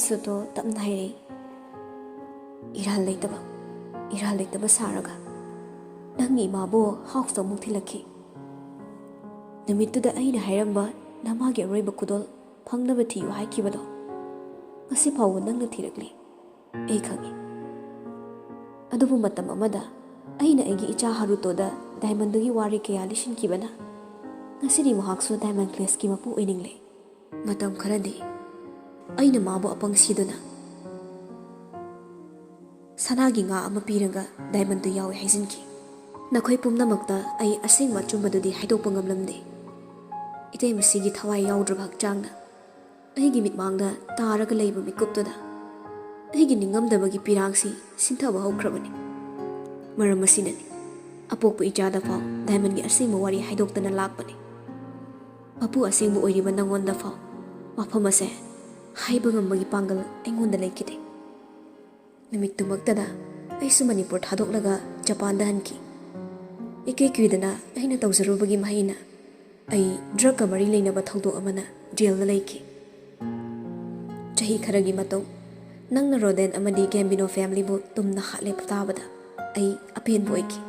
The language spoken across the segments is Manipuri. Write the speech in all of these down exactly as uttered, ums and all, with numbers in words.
ꯁꯣꯇꯣ ꯇꯞꯅ ꯍꯥꯏꯔꯛꯏ, "ꯏꯔꯥꯜ ꯂꯩꯇꯕ, ꯏꯔꯥꯜ ꯂꯩꯇꯕ ꯁꯥꯔꯒ ꯅꯪꯒꯤ ꯏꯃꯥꯕꯨ ꯍꯥꯎꯁꯇ ꯑꯃꯨꯛ ꯊꯤꯜꯂꯛꯈꯤ꯫ ꯅꯨꯃꯤꯠꯇꯨꯗ ꯑꯩꯅ ꯍꯥꯏꯔꯝꯕ ꯅꯃꯥꯒꯤ ꯑꯔꯣꯏꯕ ꯈꯨꯗꯣꯜ ꯐꯪꯅꯕ ꯊꯤꯌꯨ ꯍꯥꯏꯈꯤꯕꯗꯣ ꯉꯁꯤ ꯐꯥꯎꯕ ꯅꯪꯅ ꯊꯤꯔꯛꯂꯤ꯫ ꯑꯩ ꯈꯪꯏ꯫ ꯑꯗꯨꯕꯨ ꯃꯇꯝ ꯑꯃꯗ ꯑꯩꯅ ꯑꯩꯒꯤ ꯏꯆꯥ ꯍꯥꯔꯨꯇꯣꯗ ꯗꯥꯏꯃꯟꯗꯨꯒꯤ ꯋꯥꯔꯤ ꯀꯌꯥ ꯂꯤꯁꯤꯟꯈꯤꯕꯅ ꯉꯁꯤꯗꯤ ꯃꯍꯥꯛꯁꯨ ꯗꯥꯏꯃꯟ ꯀ꯭ꯂꯦꯁꯀꯤ ꯃꯄꯨ ꯑꯣꯏꯅꯤꯡꯂꯦ꯫ ꯃꯇꯝ ꯈꯔꯗꯤ ꯑꯩꯅ ꯃꯥꯕꯨ ꯑꯄꯪ ꯁꯤꯗꯨꯅ ꯁꯅꯥꯒꯤ ꯉꯥ ꯑꯃ ꯄꯤꯔꯒ ꯗꯥꯏꯃꯟꯗꯨ ꯌꯥꯎꯏ ꯍꯥꯏꯖꯤꯟꯈꯤ꯫ ꯅꯈꯣꯏ ꯄꯨꯝꯅꯃꯛꯇ ꯑꯩ ꯑꯁꯦꯡꯕ ꯑꯆꯨꯝꯕꯗꯨꯗꯤ ꯍꯥꯏꯗꯣꯛꯄ ꯉꯝꯂꯝꯗꯦ꯫ ꯏꯇꯩꯃꯁꯤꯒꯤ ꯊꯋꯥꯏ ꯌꯥꯎꯗ꯭ꯔꯕ ꯍꯛꯆꯥꯡꯅ ꯑꯩꯒꯤ ꯃꯤꯠꯃꯥꯡꯗ ꯇꯥꯔꯒ ꯂꯩꯕ ꯃꯤꯀꯨꯞꯇꯨꯗ ꯑꯩꯒꯤ ꯅꯤꯡꯉꯝꯗꯕꯒꯤ ꯄꯤꯔꯥꯡꯁꯤ ꯁꯤꯟꯊꯕ ꯍꯧꯈ꯭ꯔꯕꯅꯤ꯫ ꯃꯔꯝ ꯑꯁꯤꯅꯅꯤ ꯑꯄꯣꯛꯄ ꯏꯆꯥꯗ ꯐꯥꯎ ꯗꯥꯏꯃꯟꯒꯤ ꯑꯁꯦꯡꯕ ꯋꯥꯔꯤ ꯍꯥꯏꯗꯣꯛꯇꯅ ꯂꯥꯛꯄꯅꯤ꯫ ꯃꯄꯨ ꯑꯁꯦꯡꯕ ꯑꯣꯏꯔꯤꯕ ꯅꯪꯉꯣꯟꯗ ꯐꯥꯎ ꯋꯥꯐꯝ ꯑꯁꯦ ꯍꯥꯏꯕ ꯉꯝꯕꯒꯤ ꯄꯥꯡꯒꯜ ꯑꯩꯉꯣꯟꯗ ꯂꯩꯈꯤꯗꯦ꯫ ꯅꯨꯃꯤꯠꯇꯨꯃꯛꯇꯗ ꯑꯩꯁꯨ ꯃꯅꯤꯄꯨꯔ ꯊꯥꯗꯣꯛꯂꯒ ꯖꯄꯥꯟꯗ ꯍꯟꯈꯤ꯫ ꯏꯀꯨꯏ ꯀꯨꯏꯗꯅ ꯑꯩꯅ ꯇꯧꯖꯔꯨꯕꯒꯤ ꯃꯍꯩꯅ ꯑꯩ ꯗ꯭ꯔꯒꯀ ꯃꯔꯤ ꯂꯩꯅꯕ ꯊꯧꯗꯣꯛ ꯑꯃꯅ ꯖꯦꯜꯗ ꯂꯩꯈꯤ꯫ ꯆꯍꯤ ꯈꯔꯒꯤ ꯃꯇꯨꯡ ꯅꯪꯅ ꯔꯣꯗꯦꯟ ꯑꯃꯗꯤ ꯒꯦꯝꯕꯤꯅꯣ ꯐꯦꯃꯤꯂꯤꯕꯨ ꯇꯨꯝꯅ ꯍꯥꯠꯂꯦ ꯇꯥꯕꯗ ꯑꯩ ꯑꯄꯦꯟꯕ ꯑꯣꯏꯈꯤ꯫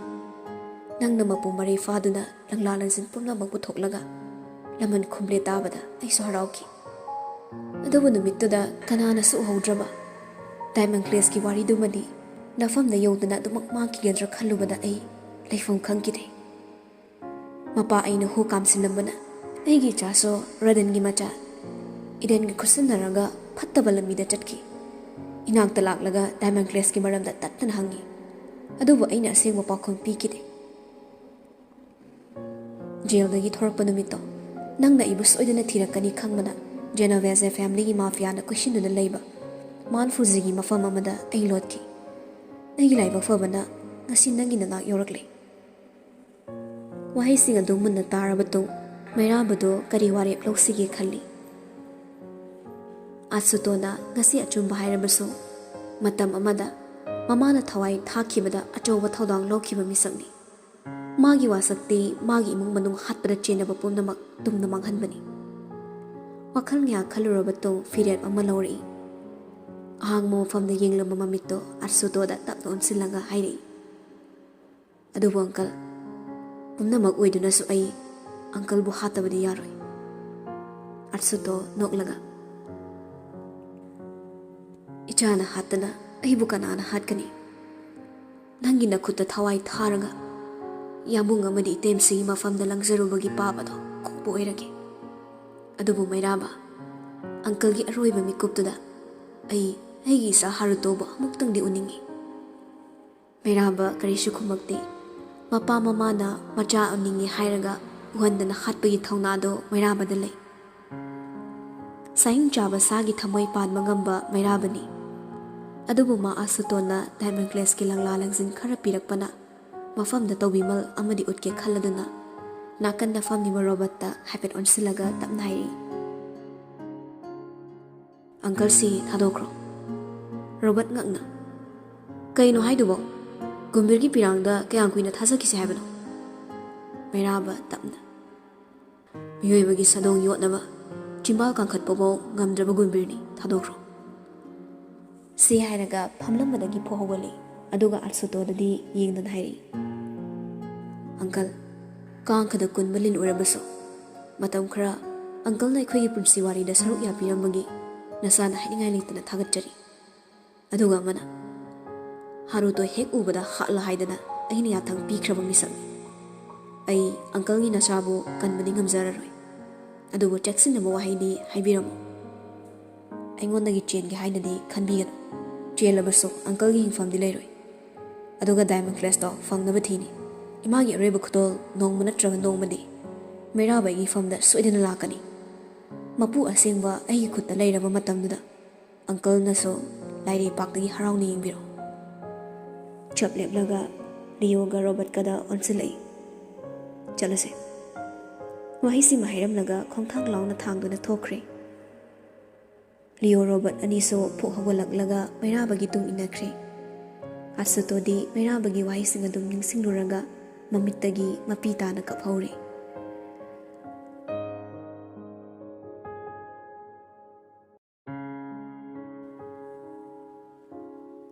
ꯅꯪꯅ ꯃꯄꯨ ꯃꯔꯩ ꯐꯥꯗꯨꯅ ꯂꯪꯂꯥ ꯂꯪꯁꯤꯟ ꯄꯨꯝꯅꯃꯛ ꯄꯨꯊꯣꯛꯂꯒ ꯂꯃꯟ ꯈꯨꯝꯂꯦ ꯇꯥꯕꯗ ꯑꯩꯁꯨ ꯍꯔꯥꯎꯈꯤ꯫ ꯑꯗꯨꯕꯨ ꯅꯨꯃꯤꯠꯇꯨꯗ ꯀꯅꯥꯅꯁꯨ ꯎꯍꯧꯗ꯭ꯔꯕ ꯗꯥꯏꯃꯟ ꯀ꯭ꯂꯦꯁꯀꯤ ꯋꯥꯔꯤꯗꯨꯃꯗꯤ ꯅꯐꯝꯗ ꯌꯧꯗꯅ ꯑꯗꯨꯃꯛ ꯃꯥꯡꯈꯤꯒꯗ꯭ꯔꯥ ꯈꯜꯂꯨꯕꯗ ꯑꯩ ꯂꯩꯐꯝ ꯈꯪꯈꯤꯗꯦ꯫ ꯃꯄꯥ ꯑꯩꯅ ꯍꯨ ꯀꯥꯝꯁꯤꯜꯂꯝꯕꯅ ꯑꯩꯒꯤ ꯏꯆꯥꯁꯨ ꯔꯗꯟꯒꯤ ꯃꯆꯥ ꯏꯗꯦꯟꯒ ꯈꯨꯠꯁꯝꯅꯔꯒ ꯐꯠꯇꯕ ꯂꯝꯕꯤꯗ ꯆꯠꯈꯤ꯫ ꯏꯅꯥꯛꯇ ꯂꯥꯛꯂꯒ ꯗꯥꯏꯃꯟ ꯀ꯭ꯂꯦꯁꯀꯤ ꯃꯔꯝꯗ ꯇꯠꯇꯅ ꯍꯪꯉꯤ꯫ ꯑꯗꯨꯕꯨ ꯑꯩꯅ ꯑꯁꯦꯡꯕ ꯄꯥꯎꯈꯨꯝ ꯄꯤꯈꯤꯗꯦ꯫ ꯖꯦꯜꯗꯒꯤ ꯊꯣꯔꯛꯄ ꯅꯨꯃꯤꯠꯇꯣ ꯅꯪꯅ ꯑꯩꯕꯨ ꯁꯣꯏꯗꯅ ꯊꯤꯔꯛꯀꯅꯤ ꯈꯪꯕꯅ ꯖꯦꯅꯣꯚꯦꯖ ꯐꯦꯃꯤꯂꯤꯒꯤ ꯃꯥꯐꯤꯌꯥꯅ ꯀꯣꯏꯁꯤꯟꯗꯨꯅ ꯂꯩꯕ ꯃꯥꯟ ꯐꯨꯖꯤꯒꯤ ꯃꯐꯝ ꯑꯃꯗ ꯑꯩ ꯂꯣꯠꯈꯤ꯫ ꯑꯩꯒꯤ ꯂꯥꯏꯕꯛ ꯐꯕꯅ ꯉꯁꯤ ꯅꯪꯒꯤ ꯅꯅꯥꯛ ꯌꯧꯔꯛꯂꯦ꯫ ꯋꯥꯍꯩꯁꯤꯡ ꯑꯗꯨ ꯃꯨꯟꯅ ꯇꯥꯔꯕ ꯇꯨꯡ ꯃꯩꯔꯥꯕꯗꯨ ꯀꯔꯤ ꯋꯥꯔꯦꯞ ꯂꯧꯁꯤꯒꯦ ꯈꯜꯂꯤ꯫ ꯑꯠꯁꯨꯇꯣꯅ ꯉꯁꯤ ꯑꯆꯨꯝꯕ ꯍꯥꯏꯔꯕꯁꯨ ꯃꯇꯝ ꯑꯃꯗ ꯃꯃꯥꯅ ꯊꯋꯥꯏ ꯊꯥꯈꯤꯕꯗ ꯑꯆꯧꯕ ꯊꯧꯗꯥꯡ ꯂꯧꯈꯤꯕ ꯃꯤꯁꯛꯅꯤ꯫ ꯃꯥꯒꯤ ꯋꯥꯁꯛꯇꯤ ꯃꯥꯒꯤ ꯏꯃꯨꯡ ꯃꯅꯨꯡ ꯍꯥꯠꯄꯗ ꯆꯦꯟꯅꯕ ꯄꯨꯝꯅꯃꯛ ꯇꯨꯝꯅ ꯃꯥꯡꯍꯟꯕꯅꯤ꯫ ꯋꯥꯈꯜ ꯉꯥꯏꯍꯥꯛ ꯈꯜꯂꯨꯔꯕ ꯇꯨꯡ ꯐꯤꯔꯦꯞ ꯑꯃ ꯂꯧꯔꯛꯏ꯫ ꯑꯍꯥꯡꯕ ꯃꯐꯝꯗ ꯌꯦꯡꯂꯝꯕ ꯃꯃꯤꯠꯇꯣ ꯑꯠꯁꯨꯇꯣꯗ ꯇꯞꯅ ꯑꯣꯟꯁꯤꯜꯂꯒ ꯍꯥꯏꯔꯛꯏ, "ꯑꯗꯨꯕꯨ ꯑꯪꯀꯜ, ꯄꯨꯝꯅꯃꯛ ꯑꯣꯏꯗꯨꯅꯁꯨ ꯑꯩ ꯑꯪꯀꯜꯕꯨ ꯍꯥꯠꯇꯕꯗꯤ ꯌꯥꯔꯣꯏ꯫" ꯑꯠꯁꯨꯇꯣ ꯅꯣꯛꯂꯒ, "ꯏꯆꯥꯅ ꯍꯥꯠꯇꯅ ꯑꯩꯕꯨ ꯀꯅꯥꯅ ꯍꯥꯠꯀꯅꯤ? ꯅꯪꯒꯤ ꯅꯈꯨꯠꯇ ꯊꯋꯥꯏ ꯊꯥꯔꯒ ꯌꯥꯝꯕꯨꯡ ꯑꯃꯗꯤ ꯏꯇꯩꯃꯁꯤꯒꯤ ꯃꯐꯝꯗ ꯂꯪꯖꯔꯨꯕꯒꯤ ꯄꯥꯞ ꯑꯗꯣ ꯀꯣꯛꯄ ꯑꯣꯏꯔꯒꯦ꯫ ꯑꯗꯨꯕꯨ ꯃꯩꯔꯥꯕ, ꯑꯪꯀꯜꯒꯤ ꯑꯔꯣꯏꯕ ꯃꯤꯀꯨꯞꯇꯨꯗ ꯑꯩ ꯑꯩꯒꯤ ꯏꯆꯥ ꯍꯥꯔꯨꯇꯣꯕꯨ ꯑꯃꯨꯛꯇꯪꯗꯤ ꯎꯅꯤꯡꯏ꯫" ꯃꯩꯔꯥꯕ ꯀꯔꯤꯁꯨ ꯈꯨꯝꯃꯛꯇꯦ꯫ ꯃꯄꯥ ꯃꯃꯥꯅ ꯃꯆꯥ ꯎꯅꯤꯡꯉꯤ ꯍꯥꯏꯔꯒ ꯎꯍꯟꯗꯅ ꯍꯥꯠꯄꯒꯤ ꯊꯧꯅꯥꯗꯣ ꯃꯩꯔꯥꯕꯗ ꯂꯩ꯫ ꯆꯥꯍꯤꯡ ꯆꯥꯕ ꯁꯥꯒꯤ ꯊꯃꯣꯏ ꯄꯥꯟꯕ ꯉꯝꯕ ꯃꯩꯔꯥꯕꯅꯤ꯫ ꯑꯗꯨꯕꯨ ꯃꯥ ꯑꯁꯨꯇꯣꯟꯅ ꯗꯥꯏꯃꯟ ꯀ꯭ꯂꯦꯁꯀꯤ ꯂꯪꯂꯥ ꯂꯪꯖꯤꯟ ꯈꯔ ꯄꯤꯔꯛꯄꯅ ꯃꯐꯝꯗ ꯇꯧꯕꯤꯃꯜ ꯑꯃꯗꯤ ꯎꯠꯀꯦ ꯈꯜꯂꯗꯨꯅ ꯅꯥꯀꯟꯗ ꯐꯝꯂꯤꯕ ꯔꯣꯕꯔꯠꯇ ꯍꯥꯏꯐꯦꯠ ꯑꯣꯟꯁꯤꯜꯂꯒ ꯇꯞꯅ ꯍꯥꯏꯔꯛꯏ, "ꯑꯪꯀꯜꯁꯤ ꯊꯥꯗꯣꯛꯈ꯭ꯔꯣ꯫" ꯔꯣꯕꯔꯠ ꯉꯛꯅ, "ꯀꯩꯅꯣ ꯍꯥꯏꯗꯨꯕꯣ? ꯒꯨꯝꯕꯤꯔꯒꯤ ꯄꯤꯔꯥꯡꯗ ꯀꯌꯥꯝ ꯀꯨꯏꯅ ꯊꯥꯖꯈꯤꯁꯦ ꯍꯥꯏꯕꯅꯣ?" ꯃꯩꯔꯥꯕ ꯇꯞꯅ, "ꯃꯤꯑꯣꯏꯕꯒꯤ ꯁꯥꯗꯣꯡ ꯌꯣꯠꯅꯕ ꯆꯤꯝꯕꯥꯜ ꯀꯥꯡꯈꯠꯄꯐꯥꯎ ꯉꯝꯗ꯭ꯔꯕ ꯒꯨꯝꯕꯤꯔꯅꯤ, ꯊꯥꯗꯣꯛꯈ꯭ꯔꯣ꯫" ꯁꯤ ꯍꯥꯏꯔꯒ ꯐꯝꯂꯝꯕꯗꯒꯤ ꯐꯨ ꯍꯧꯒꯠꯂꯛꯏ, ꯑꯗꯨꯒ ꯑꯁꯨꯇꯣꯗꯗꯤ ꯌꯦꯡꯗꯅ ꯍꯥꯏꯔꯛꯏ, "ꯑꯪꯀꯜ, ꯀꯥꯡꯈꯗ ꯀꯨꯟꯕ ꯂꯤꯟ ꯑꯣꯏꯔꯕꯁꯨ, ꯃꯇꯝ ꯈꯔ ꯑꯪꯀꯜꯅ ꯑꯩꯈꯣꯏꯒꯤ ꯄꯨꯟꯁꯤ ꯋꯥꯔꯤꯗ ꯁꯔꯨꯛ ꯌꯥꯕꯤꯔꯝꯕꯒꯤ ꯅꯆꯥꯅ ꯍꯥꯏꯅꯤꯡꯉꯥꯏ ꯂꯩꯇꯅ ꯊꯥꯒꯠꯆꯔꯤ꯫ ꯑꯗꯨꯒ ꯑꯃꯅ, ꯍꯥꯔꯨꯇꯣ ꯍꯦꯛ ꯎꯕꯗ ꯍꯥꯠꯂꯣ ꯍꯥꯏꯗꯅ ꯑꯩꯅ ꯌꯥꯊꯪ ꯄꯤꯈ꯭ꯔꯕ ꯃꯤꯁꯛꯅꯤ꯫ ꯑꯩ ꯑꯪꯀꯜꯒꯤ ꯅꯆꯥꯕꯨ ꯀꯟꯕꯗꯤ ꯉꯝꯖꯔꯔꯣꯏ꯫ ꯑꯗꯨꯕꯨ ꯆꯦꯛꯁꯤꯟꯅꯕ ꯋꯥꯍꯩꯗꯤ ꯍꯥꯏꯕꯤꯔꯝꯃꯨ꯫ ꯑꯩꯉꯣꯟꯗꯒꯤ ꯆꯦꯟꯒꯦ ꯍꯥꯏꯅꯗꯤ ꯈꯟꯕꯤꯒꯅꯨ꯫ ꯆꯦꯜꯂꯕꯁꯨ ꯑꯪꯀꯜꯒꯤ ꯍꯤꯡꯐꯝꯗꯤ ꯂꯩꯔꯣꯏ꯫ ꯑꯗꯨꯒ ꯗꯥꯏꯃꯟ ꯀ꯭ꯂꯦꯁꯇꯣ ꯐꯪꯅꯕ ꯊꯤꯅꯤ꯫ ꯏꯃꯥꯒꯤ ꯑꯔꯣꯏꯕ ꯈꯨꯗꯣꯜ ꯅꯣꯡꯃ ꯅꯠꯇ꯭ꯔꯒ ꯅꯣꯡꯃꯗꯤ ꯃꯩꯔꯥꯕ ꯑꯩꯒꯤ ꯐꯝꯗ ꯁꯣꯏꯗꯅ ꯂꯥꯛꯀꯅꯤ꯫ ꯃꯄꯨ ꯑꯁꯦꯡꯕ ꯑꯩꯒꯤ ꯈꯨꯠꯇ ꯂꯩꯔꯕ ꯃꯇꯝꯗꯨꯗ ꯑꯪꯀꯜꯅꯁꯨ ꯂꯥꯏꯔꯩꯄꯥꯛꯇꯒꯤ ꯍꯔꯥꯎꯅ ꯌꯦꯡꯕꯤꯔꯣ꯫" ꯆꯞ ꯂꯦꯞꯂꯒ ꯂꯤꯌꯣꯒ ꯔꯣꯕꯔꯠꯀꯗ ꯑꯣꯟꯁꯤꯜꯂꯛꯏ꯫ "ꯆꯠꯂꯁꯦ꯫" ꯋꯥꯍꯩꯁꯤꯃ ꯍꯥꯏꯔꯝꯂꯒ ꯈꯣꯡꯊꯥꯡ ꯂꯥꯎꯅ ꯊꯥꯡꯗꯨꯅ ꯊꯣꯛꯈ꯭ꯔꯦ꯫ ꯂꯤꯌꯣ ꯔꯣꯕꯔꯠ ꯑꯅꯤꯁꯨ ꯐꯨꯛ ꯍꯧꯒꯠꯂꯛꯂꯒ ꯃꯩꯔꯥꯕꯒꯤ ꯇꯨꯡ ꯏꯟꯅꯈ꯭ꯔꯦ꯫ ꯑꯁꯨꯇꯣꯗꯤ ꯃꯩꯔꯥꯕꯒꯤ ꯋꯥꯍꯩꯁꯤꯡ ꯑꯗꯨꯝ ꯅꯤꯡꯁꯤꯡꯂꯨꯔꯒ ꯃꯃꯤꯠꯇꯒꯤ ꯃꯄꯤ ꯇꯥꯅ ꯀꯞꯍꯧꯔꯦ꯫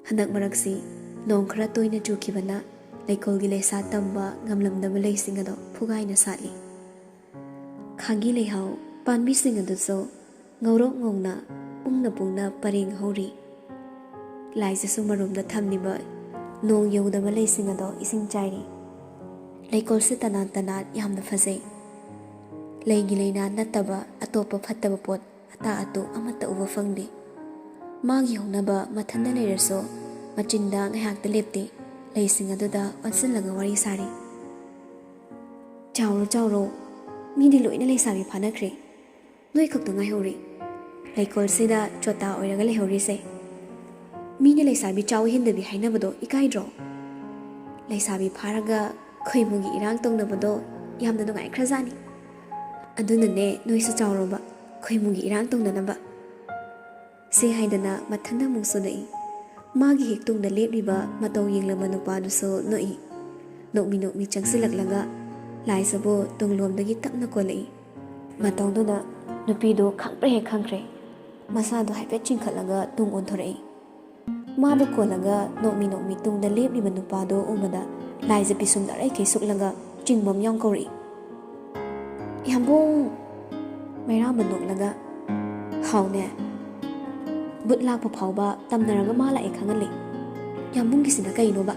ꯍꯟꯗꯛ ꯃꯔꯛꯁꯤ ꯅꯣꯡ ꯈꯔ ꯇꯣꯏꯅ ꯆꯨꯈꯤꯕꯅ ꯂꯩꯀꯣꯜꯒꯤ ꯂꯩꯁꯥ ꯇꯝꯕ ꯉꯝꯂꯝꯗꯕ ꯂꯩꯁꯤꯡ ꯑꯗꯣ ꯐꯨꯒꯥꯏꯅ ꯁꯥꯠꯂꯤ꯫ ꯈꯥꯒꯤ ꯂꯩꯍꯥꯎ ꯄꯥꯝꯕꯤꯁꯤꯡ ꯑꯗꯨꯁꯨ ꯉꯧꯔꯣꯛ ꯉꯧꯅ ꯄꯨꯡꯅ ꯄꯨꯡꯅ ꯄꯔꯦꯡ ꯍꯧꯔꯤ꯫ ꯂꯥꯏꯁꯤꯁꯨ ꯃꯔꯨꯝꯗ ꯊꯝꯂꯤꯕ ꯅꯣꯡ ꯌꯧꯗꯕ ꯂꯩꯁꯤꯡ ꯑꯗꯣ ꯏꯁꯤꯡ ꯆꯥꯏꯔꯤ꯫ ꯂꯩꯀꯣꯜꯁꯦ ꯇꯅꯥꯟ ꯇꯅꯥꯟ ꯌꯥꯝꯅ ꯐꯖꯩ꯫ ꯂꯩꯒꯤ ꯂꯩꯅꯥ ꯅꯠꯇꯕ ꯑꯇꯣꯞꯄ ꯐꯠꯇꯕ ꯄꯣꯠ ꯑꯇꯥ ꯑꯇꯨ ꯑꯃꯠꯇ ꯎꯕ ꯐꯪꯗꯦ꯫ ꯃꯥꯒꯤ ꯍꯧꯅꯕ ꯃꯊꯟꯗ ꯂꯩꯔꯁꯨ ꯃꯆꯤꯟꯗ ꯉꯥꯏꯍꯥꯛꯇ ꯂꯦꯞꯇꯦ꯫ ꯂꯩꯁꯤꯡ ꯑꯗꯨꯗ ꯑꯣꯟꯁꯤꯜꯂꯒ ꯋꯥꯔꯤ ꯁꯥꯔꯤ꯫ "ꯆꯥꯎꯔꯣ, ꯆꯥꯎꯔꯣ, ꯃꯤꯗꯤ ꯂꯣꯏꯅ ꯂꯩꯁꯥꯕꯤ ꯐꯥꯅꯈ꯭ꯔꯦ, ꯅꯣꯏ ꯈꯛꯇ ꯉꯥꯏꯍꯧꯔꯦ ꯂꯩꯀꯣꯜꯁꯤꯗ ꯆꯣꯇꯥ ꯑꯣꯏꯔꯒ ꯂꯩꯍꯧꯔꯤꯁꯦ꯫ ꯃꯤꯅ ꯂꯩꯁꯥꯕꯤ ꯆꯥꯎ ꯍꯦꯟꯗꯕꯤ ꯍꯥꯏꯅꯕꯗꯣ ꯏꯀꯥꯏꯗ꯭ꯔꯣ? ꯂꯩꯁꯥꯕꯤ ꯐꯥꯔꯒ ꯈꯣꯏꯃꯨꯒꯤ ꯏꯔꯥꯡ ꯇꯧꯅꯕꯗꯣ ꯌꯥꯝꯅ ꯅꯨꯡꯉꯥꯏꯈ꯭ꯔꯖꯥꯠꯅꯤ꯫ ꯑꯗꯨꯅꯅꯦ ꯅꯣꯏꯁꯨ ꯆꯥꯎꯔꯣꯕ, ꯈꯣꯏꯃꯨꯒꯤ ꯏꯔꯥꯡ ꯇꯧꯅꯅꯕ"꯫ ꯁꯤ ꯍꯥꯏꯗꯅ ꯃꯊꯟꯗ ꯑꯃꯨꯛꯁꯨ ꯅꯣꯛꯏ꯫ ꯃꯥꯒꯤ ꯍꯦꯛ ꯇꯨꯡꯗ ꯂꯦꯞꯂꯤꯕ ꯃꯇꯧ ꯌꯦꯡꯂꯝꯕ ꯅꯨꯄꯥꯗꯨꯁꯨ ꯅꯣꯛꯏ꯫ ꯅꯣꯛꯃꯤ ꯅꯣꯛꯃꯤ ꯆꯪꯁꯤꯜꯂꯛꯂꯒ ꯂꯥꯏꯖꯕꯨ ꯇꯨꯡꯂꯣꯝꯗꯒꯤ ꯇꯞꯅ ꯀꯣꯜꯂꯛꯏ꯫ ꯃꯇꯧꯗꯨꯅ ꯅꯨꯄꯤꯗꯨ ꯈꯪꯄ꯭ꯔꯦ ꯍꯦꯛ ꯈꯪꯈ꯭ꯔꯦ꯫ ꯃꯁꯥꯗꯨ ꯍꯥꯏꯐꯦꯠ ꯆꯤꯡꯈꯠꯂꯒ ꯇꯨꯡ ꯑꯣꯟꯊꯣꯔꯛꯏ꯫ ꯃꯥꯕꯨ ꯀꯣꯜꯂꯒ ꯅꯣꯛꯃꯤ ꯅꯣꯛꯃꯤ ꯇꯨꯡꯗ ꯂꯦꯞꯂꯤꯕ ꯅꯨꯄꯥꯗꯨ ꯎꯕꯗ ꯂꯥꯏꯖ ꯄꯤꯁꯨꯝ ꯅꯥꯔꯩꯈꯩ ꯁꯨꯛꯂꯒ ꯆꯤꯡꯕꯝ ꯌꯥꯝ ꯀꯧꯔꯛꯏ꯫ "ꯌꯥꯝꯕꯨꯡ!" ꯃꯩꯔꯥꯕ ꯅꯣꯛꯂꯒ, "ꯍꯥꯎꯅꯦ꯫ ꯕꯨꯠ ꯂꯥꯛꯄ ꯐꯥꯎꯕ ꯇꯝꯅꯔꯒ ꯃꯥ ꯂꯥꯛꯑꯦ ꯈꯪꯍꯜꯂꯦ꯫ ꯌꯥꯝꯕꯨꯡꯒꯤꯁꯤꯅ ꯀꯩꯅꯣꯕ?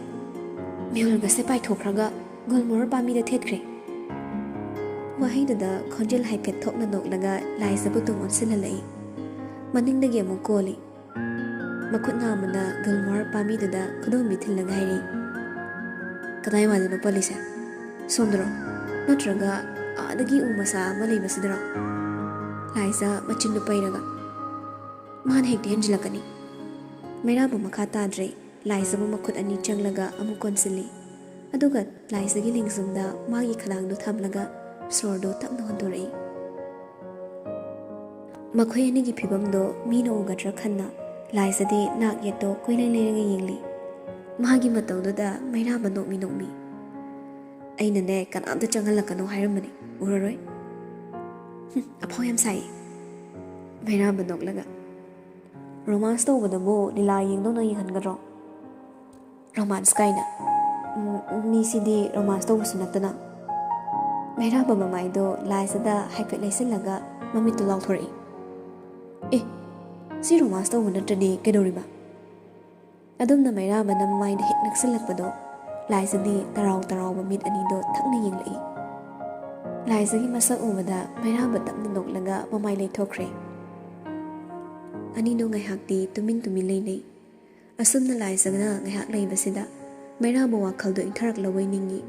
ꯃꯤꯍꯨꯜꯒꯁꯦ ꯄꯥꯏꯊꯣꯛꯈ꯭ꯔꯒ ꯒꯨꯜꯃꯣꯍꯔ ꯄꯥꯝꯕꯤꯗ ꯊꯦꯠꯈ꯭ꯔꯦ"꯫ ꯋꯥꯍꯩꯗꯨꯗ ꯈꯣꯟꯖꯦꯜ ꯍꯥꯏꯐꯦꯠ ꯊꯣꯛꯅ ꯅꯣꯛꯂꯒ ꯂꯥꯏꯖꯕꯨ ꯇꯨꯡ ꯑꯣꯟꯁꯤꯜꯍꯜꯂꯛꯏ꯫ ꯃꯅꯤꯡꯗꯒꯤ ꯑꯃꯨꯛ ꯀꯣꯜꯂꯤ꯫ ꯃꯈꯨꯠ ꯅꯥꯝꯃꯅ ꯒꯨꯜꯃꯣꯍꯔ ꯄꯥꯝꯕꯤꯗꯨꯗ ꯈꯨꯗꯣꯝꯕꯤ ꯊꯤꯜꯂꯒ ꯍꯥꯏꯔꯤ, "ꯀꯗꯥꯏ ꯋꯥꯏꯗꯅꯣ ꯄꯜꯂꯤꯁꯦ? ꯁꯣꯝꯗꯔꯣ? ꯅꯠꯇ꯭ꯔꯒ ꯑꯥꯗꯒꯤ ꯎ ꯃꯆꯥ ꯑꯃ ꯂꯩꯕꯁꯤꯗꯔꯣ?" ꯂꯥꯏꯖ ꯃꯆꯤꯟꯗꯨ ꯄꯩꯔꯒ, "ꯃꯥꯅ ꯍꯦꯛꯇ ꯍꯦꯟꯖꯤꯜꯂꯛꯀꯅꯤ"꯫ ꯃꯩꯔꯥꯕ ꯃꯈꯥ ꯇꯥꯗ꯭ꯔꯦ꯫ ꯂꯥꯏꯖꯕꯨ ꯃꯈꯨꯠ ꯑꯅꯤ ꯆꯪꯂꯒ ꯑꯃꯨꯛ ꯀꯣꯟꯁꯤꯜꯂꯤ꯫ ꯑꯗꯨꯒ ꯂꯥꯏꯖꯒꯤ ꯂꯦꯡꯖꯨꯝꯗ ꯃꯥꯒꯤ ꯈꯗꯥꯡꯗꯨ ꯊꯝꯂꯒ ꯁꯣꯔꯗꯨ ꯇꯞꯅ ꯍꯣꯟꯗꯣꯔꯛꯏ꯫ ꯃꯈꯣꯏ ꯑꯅꯤꯒꯤ ꯐꯤꯕꯝꯗꯣ ꯃꯤꯅ ꯎꯒꯗ꯭ꯔꯥ ꯈꯟꯅ ꯂꯥꯏꯖꯗꯤ ꯅꯥꯛ ꯌꯦꯠꯇꯣ ꯀꯣꯏꯂꯩ ꯂꯩꯔꯒ ꯌꯦꯡꯂꯤ꯫ ꯃꯥꯒꯤ ꯃꯇꯧꯗꯨꯗ ꯃꯩꯔꯥꯕ ꯅꯣꯛꯃꯤ ꯅꯣꯛꯃꯤ꯫ "ꯑꯩꯅꯅꯦ ꯀꯅꯥꯝꯇ ꯆꯪꯍꯜꯂꯛꯀꯅꯣ ꯍꯥꯏꯔꯝꯕꯅꯤ, ꯎꯔꯔꯣꯏ"꯫ "ꯍꯨꯝ, ꯑꯐꯥꯎ ꯌꯥꯝ ꯁꯥꯏꯌꯦ"꯫ ꯃꯩꯔꯥꯕ ꯅꯣꯛꯂꯒ, ꯔꯣꯃꯥꯟꯁ ꯇꯧꯕꯗꯕꯨ ꯂꯤꯂꯥ ꯌꯦꯡꯗꯧꯅ ꯌꯦꯡꯍꯟꯒꯗ꯭ꯔꯣ? ꯔꯣꯃꯥꯟꯁ ꯀꯥꯏꯅ꯫ ꯎꯝ, ꯃꯤꯁꯤꯗꯤ ꯔꯣꯃꯥꯟꯁ ꯇꯧꯕꯁꯨ ꯅꯠꯇꯅ꯫ ꯃꯩꯔꯥꯕ ꯃꯃꯥꯏꯗꯣ ꯂꯥꯏꯖꯗ ꯍꯥꯏꯐꯦꯠ ꯂꯩꯁꯤꯜꯂꯒ ꯃꯃꯤꯠꯇꯨ ꯂꯥꯎꯊꯣꯔꯛꯏ꯫ "ꯑꯦ, ꯁꯤ ꯔꯣꯃꯥꯟꯁ ꯇꯧꯕ ꯅꯠꯇ꯭ꯔꯗꯤ ꯀꯩꯗꯧꯔꯤꯕ?" ꯑꯗꯨꯝꯅ ꯃꯩꯔꯥꯕꯅ ꯃꯃꯥꯏꯗ ꯍꯦꯛ ꯅꯛꯁꯤꯜꯂꯛꯄꯗꯣ ꯂꯥꯏꯖꯗꯤ ꯇꯔꯥꯎ ꯇꯔꯥꯎꯕ ꯃꯤꯠ ꯑꯅꯤꯗꯣ ꯊꯛꯅ ꯌꯦꯡꯂꯛꯏ꯫ ꯂꯥꯏꯖꯒꯤ ꯃꯁꯛ ꯎꯕꯗ ꯃꯩꯔꯥꯕ ꯇꯞꯅ ꯅꯣꯛꯂꯒ ꯃꯃꯥꯏ ꯂꯩꯊꯣꯛꯈ꯭ꯔꯦ꯫ ꯑꯅꯤꯗꯣ ꯉꯥꯏꯍꯥꯛꯇꯤ ꯇꯨꯃꯤꯟ ꯇꯨꯃꯤꯟ ꯂꯩꯅꯩ꯫ ꯑꯁꯨꯝꯅ ꯂꯥꯏꯖꯒꯅ ꯉꯥꯏꯍꯥꯛ ꯂꯩꯕꯁꯤꯗ ꯃꯩꯔꯥꯕ ꯋꯥꯈꯜꯗꯣ ꯏꯪꯊꯔꯛꯂꯕꯣꯏ ꯅꯤꯡꯏ꯫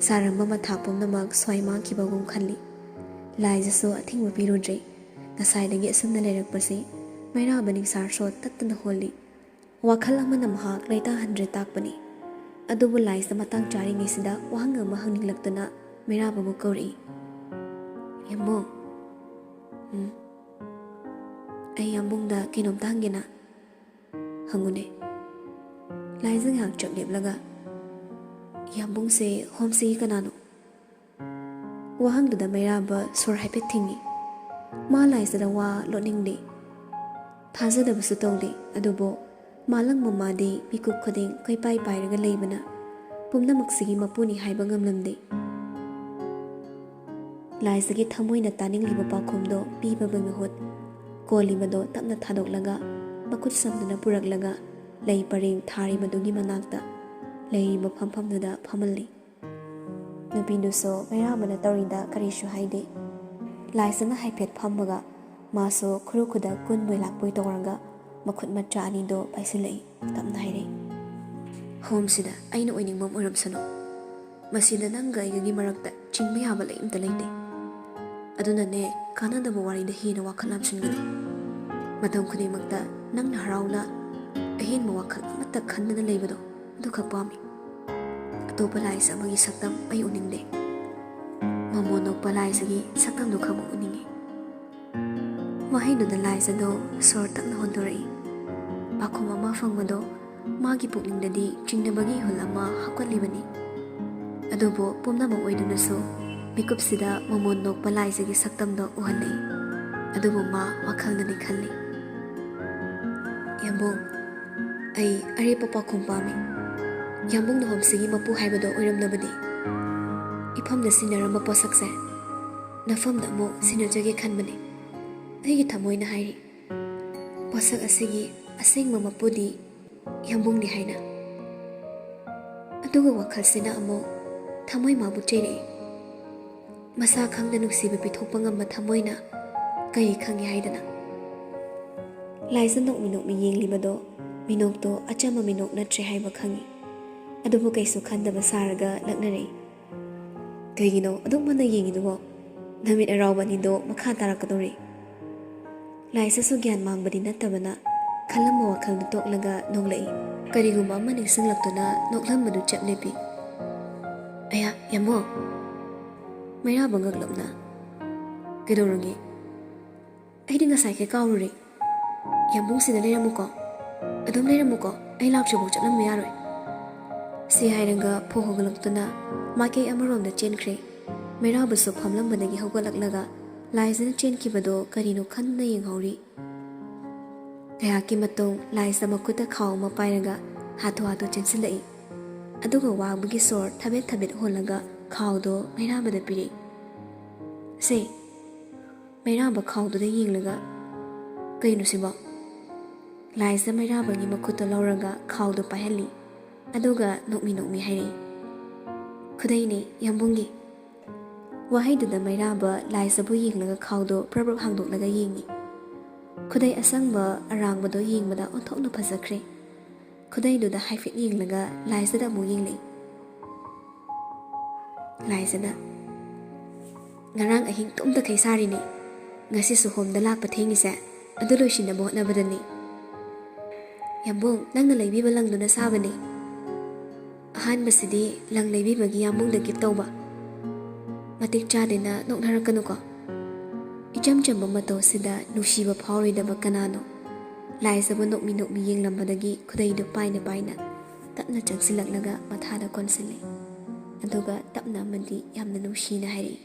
ꯁꯥꯔꯝꯕ ꯃꯊꯥ ꯄꯨꯝꯅꯃꯛ ꯁ꯭ꯋꯥꯏ ꯃꯥꯡꯈꯤꯕꯒꯨꯝ ꯈꯜꯂꯤ꯫ ꯂꯥꯏꯖꯁꯨ ꯑꯊꯤꯡꯕ ꯄꯤꯔꯨꯗ꯭ꯔꯦ꯫ ꯉꯁꯥꯏꯗꯒꯤ ꯑꯁꯨꯝꯅ ꯂꯩꯔꯛꯄꯁꯤ ꯃꯩꯔꯥꯕ ꯅꯤꯡꯁꯥꯔꯁꯨ ꯇꯠꯇꯅ ꯍꯣꯜꯂꯤ꯫ ꯋꯥꯈꯜ ꯑꯃꯅ ꯃꯍꯥꯛ ꯂꯩꯇꯥꯍꯟꯗ꯭ꯔꯦ ꯇꯥꯛꯄꯅꯤ꯫ ꯑꯗꯨꯕꯨ ꯂꯥꯏꯖ ꯃꯇꯥꯡ ꯆꯥꯔꯤꯉꯩꯁꯤꯗ ꯋꯥꯍꯪ ꯑꯃ ꯍꯪꯅꯤꯡꯂꯛꯇꯨꯅ ꯃꯩꯔꯥꯕꯕꯨ ꯀꯧꯔꯛꯏ꯫ "ꯌꯥꯝꯕꯨꯡ, ꯎꯝ, ꯑꯩ ꯌꯥꯝꯕꯨꯡꯗ ꯀꯩꯅꯣꯝꯇ ꯍꯪꯒꯦꯅ?" "ꯍꯪꯉꯨꯅꯦ꯫" ꯂꯥꯏꯖ ꯉꯥꯏꯍꯥꯛ ꯆꯞ ꯂꯦꯞꯂꯒ, "ꯌꯥꯝꯕꯨꯡꯁꯦ ꯍꯣꯝꯁꯤꯒꯤ ꯀꯅꯥꯅꯣ?" ꯋꯥꯍꯪꯗꯨꯗ ꯃꯩꯔꯥꯕ ꯁꯣꯔ ꯍꯥꯏꯐꯦꯠ ꯊꯤꯡꯏ꯫ ꯃꯥ ꯂꯥꯏꯖꯗ ꯋꯥ ꯂꯣꯠꯅꯤꯡꯗꯦ꯫ ꯊꯥꯖꯗꯕꯁꯨ ꯇꯧꯗꯦ꯫ ꯑꯗꯨꯕꯨ ꯃꯥꯂꯪ ꯃꯃꯥꯗꯤ ꯃꯤꯀꯨꯞ ꯈꯨꯗꯤꯡ ꯀꯣꯏꯄꯥꯏ ꯄꯥꯏꯔꯒ ꯂꯩꯕꯅ ꯄꯨꯝꯅꯃꯛꯁꯤꯒꯤ ꯃꯄꯨꯅꯤ ꯍꯥꯏꯕ ꯉꯝꯂꯝꯗꯦ꯫ ꯂꯥꯏꯖꯒꯤ ꯊꯃꯣꯏꯅ ꯇꯥꯅꯤꯡꯂꯤꯕ ꯄꯥꯎꯈꯨꯝꯗꯣ ꯄꯤꯕꯒꯤ ꯃꯍꯨꯠ, ꯀꯣꯜꯂꯤꯕꯗꯣ ꯇꯞꯅ ꯊꯥꯗꯣꯛꯂꯒ ꯃꯈꯨꯠ ꯁꯝꯗꯨꯅ ꯄꯨꯔꯛꯂꯒ ꯂꯩ ꯄꯔꯦꯡ ꯊꯥꯔꯤꯕꯗꯨꯒꯤ ꯃꯅꯥꯛꯇ ꯂꯩꯔꯤꯕ ꯐꯝꯐꯝꯗꯨꯗ ꯐꯝꯍꯜꯂꯤ꯫ ꯅꯨꯄꯤꯗꯨꯁꯨ ꯃꯩꯔꯥꯕꯅ ꯇꯧꯔꯤꯗ ꯀꯔꯤꯁꯨ ꯍꯥꯏꯗꯦ꯫ ꯂꯥꯏꯖꯅ ꯍꯥꯏꯐꯦꯠ ꯐꯝꯃꯒ ꯃꯥꯁꯨ ꯈꯨꯔꯨ ꯈꯨꯗ ꯀꯨꯟ ꯃꯣꯏ ꯂꯥꯛꯄꯣꯏ ꯇꯧꯔꯒ ꯃꯈꯨꯠ ꯃꯆꯥ ꯑꯅꯤꯗꯣ ꯄꯥꯏꯁꯤꯜꯂꯛꯏ꯫ ꯇꯞꯅ ꯍꯥꯏꯔꯛꯏ, "ꯍꯣꯝꯁꯤꯗ ꯑꯩꯅ ꯑꯣꯏꯅꯤꯡꯕ ꯑꯃ ꯑꯣꯏꯔꯝꯁꯅꯨ꯫ ꯃꯁꯤꯗ ꯅꯪꯒ ꯑꯩꯒꯒꯤ ꯃꯔꯛꯇ ꯆꯤꯡꯕ ꯌꯥꯕ ꯂꯩ ꯑꯝꯇ ꯂꯩꯇꯦ꯫ ꯑꯗꯨꯅꯅꯦ, ꯀꯥꯟꯅꯗꯕ ꯋꯥꯔꯤꯗ ꯍꯦꯟꯅ ꯋꯥꯈꯜ ꯂꯥꯝꯁꯤꯟꯒꯅꯨ꯫ ꯃꯇꯝ ꯈꯨꯗꯤꯡꯃꯛꯇ ꯅꯪꯅ ꯍꯔꯥꯎꯅ ꯑꯍꯦꯟꯕ ꯋꯥꯈꯜ ꯑꯃꯠꯇ ꯈꯟꯗꯅ ꯂꯩꯕꯗꯣ ꯑꯗꯨꯈꯛ ꯄꯥꯝꯃꯤ꯫ ꯑꯇꯣꯞꯄ ꯂꯥꯏꯁ ꯑꯃꯒꯤ ꯁꯛꯇꯝ ꯑꯩ ꯎꯅꯤꯡꯗꯦ꯫ ꯃꯃꯣꯟ ꯅꯣꯛꯄ ꯂꯥꯏꯁꯤꯒꯤ ꯁꯛꯇꯝꯗꯨ ꯈꯛꯃꯛ ꯎꯅꯤꯡꯏ꯫" ꯋꯥꯍꯩꯗꯨꯗ ꯂꯥꯏꯁ ꯑꯗꯣ ꯁꯣꯔ ꯇꯞꯅ ꯍꯣꯟꯗꯣꯔꯛꯏ꯫ ꯄꯥꯎꯈꯨꯝ ꯑꯃ ꯐꯪꯕꯗꯣ ꯃꯥꯒꯤ ꯄꯨꯛꯅꯤꯡꯗꯗꯤ ꯆꯤꯡꯅꯕꯒꯤ ꯏꯍꯨꯜ ꯑꯃ ꯍꯥꯞꯀꯠꯂꯤꯕꯅꯤ꯫ ꯑꯗꯨꯕꯨ ꯄꯨꯝꯅꯃꯛ ꯑꯣꯏꯗꯨꯅꯁꯨ ꯃꯤꯀꯨꯞꯁꯤꯗ ꯃꯃꯣꯟ ꯅꯣꯛꯄ ꯂꯥꯏꯁꯤꯒꯤ ꯁꯛꯇꯝꯗꯣ ꯎꯍꯜꯂꯛꯏ꯫ ꯑꯗꯨꯕꯨ ꯃꯥ ꯋꯥꯈꯜꯅꯗꯤ ꯈꯜꯂꯤ, ꯌꯥꯝꯕꯨꯡ, ꯑꯩ ꯑꯔꯦꯞꯄ ꯄꯥꯎꯈꯨꯝ ꯄꯥꯝꯃꯤ꯫ ꯌꯥꯝꯕꯨꯡ ꯂꯨꯍꯣꯡꯕꯁꯤꯒꯤ ꯃꯄꯨ ꯍꯥꯏꯕꯗꯣ ꯑꯣꯏꯔꯝꯂꯕꯗꯤ ꯏꯐꯝꯗ ꯁꯤꯟꯅꯔꯝꯕ ꯄꯣꯠꯁꯛꯁꯦ ꯅꯐꯝꯗ ꯑꯃꯨꯛ ꯁꯤꯟꯅꯖꯒꯦ ꯈꯟꯕꯅꯤ꯫ ꯑꯩꯒꯤ ꯊꯃꯣꯏꯅ ꯍꯥꯏꯔꯤ, ꯄꯣꯠꯁꯛ ꯑꯁꯤꯒꯤ ꯑꯁꯦꯡꯕ ꯃꯄꯨꯗꯤ ꯌꯥꯝꯕꯨꯡꯅꯤ ꯍꯥꯏꯅ꯫ ꯑꯗꯨꯒ ꯋꯥꯈꯜꯁꯤꯅ ꯑꯃꯨꯛ ꯊꯃꯣꯏ ꯃꯥꯕꯨ ꯆꯩꯔꯛꯏ꯫ ꯃꯁꯥ ꯈꯪꯅ ꯅꯨꯡꯁꯤꯕ ꯄꯤꯊꯣꯛꯄ ꯉꯝꯕ ꯊꯃꯣꯏꯅ ꯀꯔꯤ ꯈꯪꯉꯤ ꯍꯥꯏꯗꯅ? ꯂꯥꯏꯖ ꯅꯣꯛꯃꯤ ꯅꯣꯛꯃꯤ ꯌꯦꯡꯂꯤꯕꯗꯣ ꯃꯤꯅꯣꯛꯇꯣ ꯑꯆꯝꯕ ꯃꯤꯅꯣꯛ ꯅꯠꯇ꯭ꯔꯦ ꯍꯥꯏꯕ ꯈꯪꯉꯤ꯫ ꯑꯗꯨꯕꯨ ꯀꯩꯁꯨ ꯈꯟꯗꯕ ꯁꯥꯔꯒ ꯂꯛꯅꯔꯛꯏ꯫ "ꯀꯩꯒꯤꯅꯣ ꯑꯗꯨꯛ ꯃꯨꯟꯅ ꯌꯦꯡꯉꯤꯗꯨꯕꯣ? ꯅꯃꯤꯠ ꯑꯔꯥꯎꯕ ꯑꯅꯤꯗꯣ ꯃꯈꯥ ꯇꯥꯔꯛꯀꯗꯧꯔꯤ꯫" ꯂꯥꯏꯁꯥꯁꯨ ꯒ꯭ꯌꯥꯟ ꯃꯥꯡꯕꯗꯤ ꯅꯠꯇꯕꯅ ꯈꯜꯂꯝꯕ ꯋꯥꯈꯜꯗꯨ ꯇꯣꯛꯂꯒ ꯅꯣꯛꯂꯛꯏ꯫ ꯀꯔꯤꯒꯨꯝꯕ ꯑꯃ ꯅꯤꯡꯁꯤꯡꯂꯛꯇꯨꯅ ꯅꯣꯛꯂꯝꯕꯗꯨ ꯆꯞ ꯂꯦꯞꯄꯤ꯫ "ꯑꯌꯥ, ꯌꯥꯝꯕꯨꯡ!" ꯃꯩꯔꯥꯕ ꯉꯛꯂꯞꯅ, "ꯀꯩꯗꯧꯔꯒꯦ? ꯑꯩꯗꯤ ꯉꯁꯥꯏꯈꯩ ꯀꯥꯎꯔꯨꯔꯦ꯫ ꯌꯥꯝꯕꯨꯡꯁꯤꯗ ꯂꯩꯔꯝꯃꯨꯀꯣ꯫ ꯑꯗꯨꯝ ꯂꯩꯔꯝꯃꯨꯀꯣ, ꯑꯩ ꯂꯥꯛꯇ꯭ꯔꯤꯐꯥꯎ ꯆꯠꯂꯝꯕ ꯌꯥꯔꯣꯏ꯫" ꯁꯤ ꯍꯥꯏꯔꯒ ꯐꯣ ꯍꯧꯒꯠꯂꯛꯇꯨꯅ ꯃꯥꯏꯀꯩ ꯑꯃꯔꯣꯝꯗ ꯆꯦꯟꯈ꯭ꯔꯦ꯫ ꯃꯩꯔꯥꯕꯁꯨ ꯐꯝꯂꯝꯕꯗꯒꯤ ꯍꯧꯒꯠꯂꯛꯂꯒ ꯂꯥꯏꯖꯅ ꯆꯦꯟꯈꯤꯕꯗꯣ ꯀꯔꯤꯅꯣ ꯈꯟꯗꯨꯅ ꯌꯦꯡꯍꯧꯔꯤ꯫ ꯉꯥꯏꯍꯥꯛꯀꯤ ꯃꯇꯨꯡ ꯂꯥꯏꯖ ꯃꯈꯨꯠꯇ ꯈꯥꯎ ꯑꯃ ꯄꯥꯏꯔꯒ ꯍꯥꯊꯨ ꯍꯥꯊꯨ ꯆꯦꯟꯁꯤꯜꯂꯛꯏ꯫ ꯑꯗꯨꯒ ꯋꯥꯕꯒꯤ ꯁꯣꯔ ꯊꯕꯦꯠ ꯊꯕꯦꯠ ꯍꯣꯜꯂꯒ ꯈꯥꯎꯗꯣ ꯃꯩꯔꯥꯕꯗ ꯄꯤꯔꯛꯏ꯫ "ꯁꯦ꯫" ꯃꯩꯔꯥꯕ ꯈꯥꯎꯗꯨꯗ ꯌꯦꯡꯂꯒ, "ꯀꯩꯅꯣ ꯁꯤꯕꯣ?" ꯂꯥꯏꯖ ꯃꯩꯔꯥꯕꯒꯤ ꯃꯈꯨꯠꯇ ꯂꯧꯔꯒ ꯈꯥꯎꯗꯨ ꯄꯥꯏꯍꯜꯂꯤ꯫ ꯑꯗꯨꯒ ꯅꯣꯛꯃꯤ ꯅꯣꯛꯃꯤ ꯍꯥꯏꯔꯛꯏ, "ꯈꯨꯗꯩꯅꯦ, ꯌꯥꯝꯕꯨꯡꯒꯤ꯫" ꯋꯥꯍꯩꯗꯨꯗ ꯃꯩꯔꯥꯕ ꯂꯥꯏꯖꯕꯨ ꯌꯦꯡꯂꯒ ꯈꯥꯎꯗꯨ ꯄ꯭ꯔꯞ ꯄ꯭ꯔꯞ ꯍꯥꯡꯗꯣꯛꯂꯒ ꯌꯦꯡꯉꯤ꯫ ꯈꯨꯗꯩ ꯑꯁꯪꯕ ꯑꯔꯥꯡꯕꯗꯣ ꯌꯦꯡꯕꯗ ꯑꯣꯟꯊꯣꯛꯅ ꯐꯖꯈ꯭ꯔꯦ꯫ ꯈꯨꯗꯩꯗꯨꯗ ꯍꯥꯏꯐꯦꯠ ꯌꯦꯡꯂꯒ ꯂꯥꯏꯖꯗ ꯑꯃꯨꯛ ꯌꯦꯡꯂꯛꯏ꯫ ꯂꯥꯏꯖꯅ, "ꯉꯔꯥꯡ ꯑꯍꯤꯡ ꯇꯨꯝꯗꯈꯩ ꯁꯥꯔꯤꯅꯤ꯫ ꯉꯁꯤꯁꯨ ꯍꯣꯝꯗ ꯂꯥꯛꯄ ꯊꯦꯡꯉꯤꯁꯦ ꯑꯗꯨ ꯂꯣꯏꯁꯤꯟꯅꯕ ꯍꯣꯠꯅꯕꯗꯅꯤ꯫" "ꯌꯥꯝꯕꯨꯡ, ꯅꯪꯅ ꯂꯩꯕꯤꯕ ꯂꯪꯗꯨꯅ ꯁꯥꯕꯅꯤ꯫" ꯑꯍꯥꯟꯕꯁꯤꯗꯤ ꯂꯪ ꯂꯩꯕꯤꯕꯒꯤ ꯌꯥꯝꯕꯨꯡꯗ ꯒꯤꯐ ꯇꯧꯕ꯫ "ꯃꯇꯤꯛ ꯆꯥꯗꯦꯅ ꯅꯣꯛꯅꯔꯛꯀꯅꯨꯀꯣ꯫ ꯏꯆꯝ ꯆꯝꯕ ꯃꯇꯧꯁꯤꯗ ꯅꯨꯡꯁꯤꯕ ꯐꯥꯎꯔꯣꯏꯗꯕ ꯀꯅꯥꯅꯣ?" ꯂꯥꯏꯖꯕꯨ ꯅꯣꯛꯃꯤ ꯅꯣꯛꯃꯤ ꯌꯦꯡꯂꯝꯕꯗꯒꯤ ꯈꯨꯗꯩꯗꯨ ꯄꯥꯏꯅ ꯄꯥꯏꯅ ꯇꯞꯅ ꯆꯪꯁꯤꯜꯂꯛꯂꯒ ꯃꯊꯥꯗ ꯀꯣꯟꯁꯤꯜꯂꯤ꯫ ꯑꯗꯨꯒ ꯇꯞꯅ ꯑꯃꯗꯤ ꯌꯥꯝꯅ ꯅꯨꯡꯁꯤꯅ ꯍꯥꯏꯔꯛꯏ,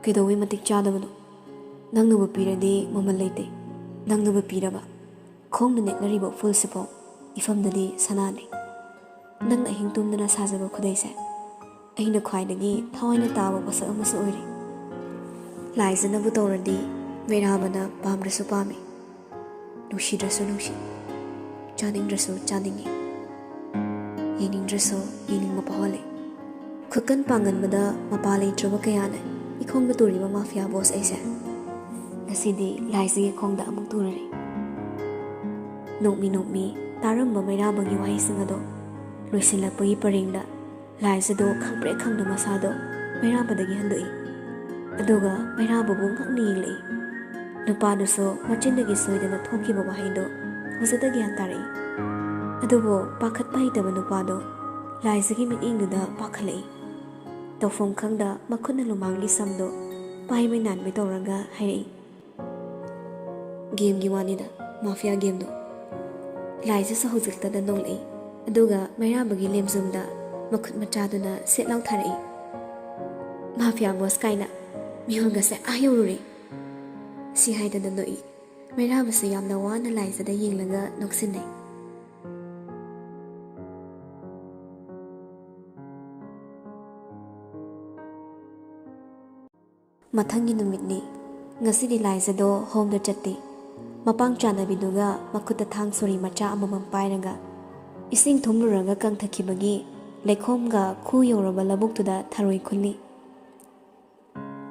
"ꯀꯩꯗꯧꯕꯩ ꯃꯇꯤꯛ ꯆꯥꯗꯕꯅꯣ? ꯅꯪꯅꯕꯨ ꯄꯤꯔꯗꯤ ꯃꯃꯜ ꯂꯩꯇꯦ꯫ ꯅꯪꯅꯕꯨ ꯄꯤꯔꯕ?" ꯈꯣꯡꯅ ꯅꯦꯠꯅꯔꯤꯕ ꯎꯐꯨꯜꯁꯤꯐꯥꯎ ꯏꯐꯝꯗꯗꯤ ꯁꯅꯥꯅꯤ꯫ ꯅꯪꯅ ꯑꯍꯤꯡ ꯇꯨꯝꯗꯅ ꯁꯥꯖꯕ ꯈꯨꯗꯩꯁꯦ ꯑꯩꯅ ꯈ꯭ꯋꯥꯏꯗꯒꯤ ꯊꯋꯥꯏꯅ ꯇꯥꯕ ꯄꯣꯠꯁꯛ ꯑꯃꯁꯨ ꯑꯣꯏꯔꯤ꯫ ꯂꯥꯏꯖꯅꯕꯨ ꯇꯧꯔꯗꯤ ꯃꯩꯔꯥꯕꯅ ꯄꯥꯝꯗ꯭ꯔꯁꯨ ꯄꯥꯝꯃꯤ, ꯅꯨꯡꯁꯤꯗ꯭ꯔꯁꯨ ꯅꯨꯡꯁꯤ, ꯆꯥꯅꯤꯡꯗ꯭ꯔꯁꯨ ꯆꯥꯅꯤꯡꯉꯤ, ꯌꯦꯡꯅꯤꯡꯗ꯭ꯔꯁꯨ ꯌꯦꯡꯅꯤꯡꯕ ꯐꯥꯎꯍꯜꯂꯤ꯫ ꯈꯨꯀꯟ ꯄꯥꯡꯒꯟꯕꯗ ꯃꯄꯥ ꯂꯩꯇ꯭ꯔꯕ ꯀꯌꯥꯅ ꯏꯈꯣꯡꯗ ꯇꯨꯔꯤꯕ ꯃꯥꯐꯤꯌꯥ ꯕꯣꯁ ꯑꯩꯁꯦ ꯉꯁꯤꯗꯤ ꯂꯥꯏꯖꯒꯤ ꯈꯣꯡꯗ ꯑꯃꯨꯛ ꯇꯨꯔꯔꯤ꯫ ꯅꯣꯛꯃꯤ ꯅꯣꯛꯃꯤ ꯇꯥꯔꯝꯕ ꯃꯩꯔꯥꯕꯒꯤ ꯋꯥꯍꯩꯁꯤꯡ ꯑꯗꯣ ꯂꯣꯏꯁꯤꯜꯂꯛꯄꯒꯤ ꯄꯔꯦꯡꯗ ꯂꯥꯏꯖꯗꯣ ꯈꯪꯄ꯭ꯔꯦꯛ ꯈꯪꯅ ꯃꯁꯥꯗꯣ ꯃꯩꯔꯥꯕꯗꯒꯤ ꯍꯟꯗꯣꯛꯏ꯫ ꯑꯗꯨꯒ ꯃꯩꯔꯥꯕꯕꯨ ꯉꯛꯅ ꯌꯦꯡꯂꯛꯏ꯫ ꯅꯨꯄꯥꯗꯨꯁꯨ ꯃꯆꯤꯟꯗꯒꯤ ꯁꯣꯏꯗꯅ ꯊꯣꯛꯈꯤꯕ ꯋꯥꯍꯩꯗꯣ ꯍꯧꯖꯤꯛꯇ ꯒ꯭ꯌꯥꯟ ꯇꯥꯔꯛꯏ꯫ ꯑꯗꯨꯕꯨ ꯄꯥꯈꯠꯄ ꯍꯩꯇꯕ ꯅꯨꯄꯥꯗꯣ ꯂꯥꯏꯖꯒꯤ ꯃꯤꯠꯌꯦꯡꯗꯨꯗ ꯄꯥꯈꯠꯂꯛꯏ꯫ ꯇꯧꯐꯝ ꯈꯪꯗ ꯃꯈꯨꯠꯅ ꯂꯨꯃꯥꯡꯒꯤ ꯁꯝꯗꯣ ꯄꯥꯏꯃꯩ ꯅꯥꯟꯃꯩ ꯇꯧꯔꯒ ꯍꯥꯏꯔꯛꯏ, "ꯒꯦꯝꯒꯤ ꯋꯥꯅꯤꯗ, ꯃꯥꯐꯤꯌꯥ ꯒꯦꯝꯗꯣ"꯫ ꯂꯥꯏꯖꯁꯨ ꯍꯧꯖꯤꯛꯇꯗ ꯅꯣꯡꯂꯛꯏ꯫ ꯑꯗꯨꯒ ꯃꯩꯔꯥꯕꯒꯤ ꯂꯦꯝꯖꯨꯝꯗ ꯃꯈꯨꯠ ꯃꯆꯥꯗꯨꯅ ꯁꯦꯠ ꯂꯥꯎ ꯊꯥꯔꯛꯏ꯫ "ꯃꯥꯐꯤꯌꯥ ꯕꯣꯁ ꯀꯥꯏꯅ ꯃꯤꯍꯨꯜꯒꯁꯦ ꯑꯥ ꯌꯧꯔꯨꯔꯦ"꯫ ꯁꯤ ꯍꯥꯏꯗꯅ ꯅꯣꯛꯏ꯫ ꯃꯩꯔꯥꯕꯁꯨ ꯌꯥꯝꯅ ꯋꯥꯅ ꯂꯥꯏꯖꯗ ꯌꯦꯡꯂꯒ ꯅꯣꯛꯁꯤꯟꯅꯩ꯫ ꯃꯊꯪꯒꯤ ꯅꯨꯃꯤꯠꯅꯤ꯫ ꯉꯁꯤꯗꯤ ꯂꯥꯏꯖꯗꯣ ꯍꯣꯝꯗ ꯆꯠꯇꯦ꯫ ꯃꯄꯥꯡ ꯆꯥꯟꯅꯕꯤꯗꯨꯒ ꯃꯈꯨꯠꯇ ꯊꯥꯡ ꯁꯣꯔꯤ ꯃꯆꯥ ꯑꯃꯃꯝ ꯄꯥꯏꯔꯒ ꯏꯁꯤꯡ ꯊꯨꯝꯂꯨꯔꯒ ꯀꯪꯊꯈꯤꯕꯒꯤ ꯂꯩꯈꯣꯝꯒ ꯈꯨ ꯌꯧꯔꯕ ꯂꯧꯕꯨꯛꯇꯨꯗ ꯊꯔꯣꯏ ꯈꯨꯜꯂꯤ꯫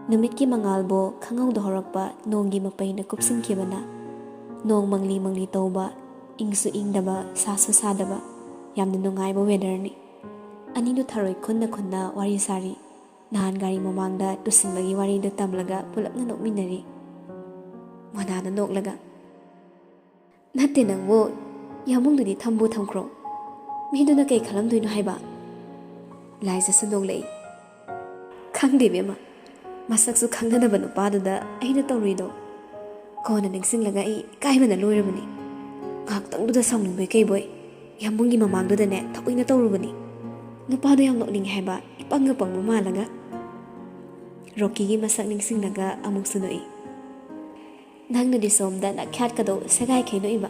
ꯅꯨꯃꯤꯠꯀꯤ ꯃꯉꯥꯜꯕꯨ ꯈꯪꯍꯧꯗ ꯍꯧꯔꯛꯄ ꯅꯣꯡꯒꯤ ꯃꯄꯩꯅ ꯀꯨꯞꯁꯤꯟꯈꯤꯕꯅ ꯅꯣꯡ ꯃꯪꯂꯤ ꯃꯪꯂꯤ ꯇꯧꯕ, ꯏꯪꯁꯨ ꯏꯪꯗꯕ, ꯁꯥꯁꯨ ꯁꯥꯗꯕ, ꯌꯥꯝꯅ ꯅꯨꯡꯉꯥꯏꯕ ꯋꯦꯗꯔꯅꯤ꯫ ꯑꯅꯤꯗꯨ ꯊꯔꯣꯏ ꯈꯨꯟꯅ ꯈꯨꯟꯅ ꯋꯥꯔꯤ ꯁꯥꯔꯤ꯫ ꯅꯍꯥꯟ ꯒꯥꯔꯤ ꯃꯃꯥꯡꯗ ꯇꯨꯁꯤꯟꯕꯒꯤ ꯋꯥꯔꯤꯗꯨ ꯇꯝꯂꯒ ꯄꯨꯂꯞꯅ ꯅꯣꯛꯃꯤꯟꯅꯔꯤ꯫ ꯃꯣꯅꯥꯅ ꯅꯣꯛꯂꯒ, "ꯅꯠꯇꯦ ꯅꯪꯕꯨ, ꯌꯥꯝꯕꯨꯡꯗꯨꯗꯤ ꯊꯝꯕꯨ ꯊꯝꯈ꯭ꯔꯣ꯫ ꯃꯤꯗꯨꯅ ꯀꯩ ꯈꯜꯂꯝꯗꯣꯏꯅꯣ ꯍꯥꯏꯕ?" ꯂꯥꯏꯖꯁꯨ ꯅꯣꯛꯂꯛꯏ꯫ "ꯈꯪꯗꯦ ꯏꯕꯦꯝꯃ, ꯃꯁꯛꯁꯨ ꯈꯪꯅꯗꯕ ꯅꯨꯄꯥꯗꯨꯗ ꯑꯩꯅ ꯇꯧꯔꯨꯏꯗꯣ꯫ ꯀꯣꯟꯅ ꯅꯤꯡꯁꯤꯡꯂꯒ ꯑꯩ ꯏꯀꯥꯏꯕꯅ ꯂꯣꯏꯔꯕꯅꯤ꯫ ꯉꯥꯏꯍꯥꯛꯇꯪꯗꯨꯗ ꯁꯥꯎꯅꯤꯡꯕꯩ ꯀꯩꯕꯣꯏ ꯌꯥꯝꯕꯨꯡꯒꯤ ꯃꯃꯥꯡꯗꯨꯗꯅꯦ ꯊꯑꯣꯏꯅ ꯇꯧꯔꯨꯕꯅꯤ꯫ ꯅꯨꯄꯥꯗꯣ ꯌꯥꯝ ꯅꯣꯛꯅꯤꯡꯉꯦ ꯍꯥꯏꯕ, ꯏꯄꯪꯒ ꯄꯪꯕ ꯃꯥꯜꯂꯒ"꯫ ꯔꯣꯀꯤꯒꯤ ꯃꯁꯛ ꯅꯤꯡꯁꯤꯡꯂꯒ ꯑꯃꯨꯛꯁꯨ ꯅꯣꯛꯏ꯫ "ꯅꯪꯅꯗꯤ ꯁꯣꯝꯗ ꯅꯈ꯭ꯌꯥꯠꯀꯗꯣ ꯁꯦꯒꯥꯏꯈꯩ ꯅꯣꯛꯏꯕ꯫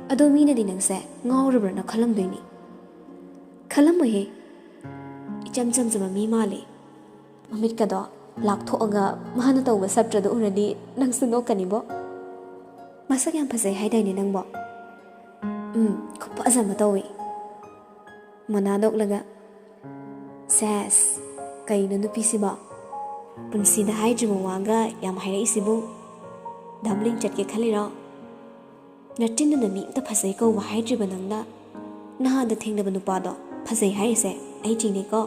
ꯑꯗꯣ ꯃꯤꯅꯗꯤ ꯅꯪꯁꯦ ꯉꯥꯎꯔꯕ꯭ꯔꯅ ꯈꯜꯂꯝꯗꯣꯏꯅꯤ꯫ ꯈꯜꯂꯝꯃꯣꯏꯍꯦ꯫ ꯏꯆꯝ ꯆꯝꯖꯕ ꯃꯤ ꯃꯥꯜꯂꯦ꯫ ꯃꯃꯤꯠꯀꯗꯣ ꯂꯥꯛꯊꯣꯛꯑꯒ ꯃꯥꯅ ꯇꯧꯕ ꯁꯞꯇ꯭ꯔꯗꯣ ꯎꯔꯗꯤ ꯅꯪꯁꯨ ꯅꯣꯛꯀꯅꯤꯕꯣ꯫ "ꯃꯁꯛ ꯌꯥꯝ ꯐꯖꯩ ꯍꯥꯏꯗꯥꯏꯅꯦ ꯅꯪꯕꯣ?" "ꯎꯝ, ꯈꯨꯐꯖ ꯑꯃ ꯇꯧꯋꯤ꯫" ꯃꯣꯅꯥ ꯅꯣꯛꯂꯒ, "ꯁꯦꯁ, ꯀꯩꯅꯣ ꯅꯨꯄꯤꯁꯤꯕꯣ? ꯄꯨꯟꯁꯤꯗ ꯍꯥꯏꯗ꯭ꯔꯤꯕ ꯋꯥꯒ ꯌꯥꯝ ꯍꯥꯏꯔꯛꯏꯁꯤꯕꯨ? ꯗꯕ꯭ꯂꯤꯡ ꯆꯠꯀꯦ ꯈꯜꯂꯤꯔꯣ? ꯅꯆꯤꯟꯗꯨꯅ ꯃꯤ ꯑꯝꯇ ꯐꯖꯩ ꯀꯧꯕ ꯍꯥꯏꯗ꯭ꯔꯤꯕ ꯅꯪꯅ ꯅꯍꯥꯟꯗ ꯊꯦꯡꯅꯕ ꯅꯨꯄꯥꯗꯣ ꯐꯖꯩ ꯍꯥꯏꯔꯤꯁꯦ ꯑꯩ ꯆꯤꯡꯅꯩꯀꯣ?"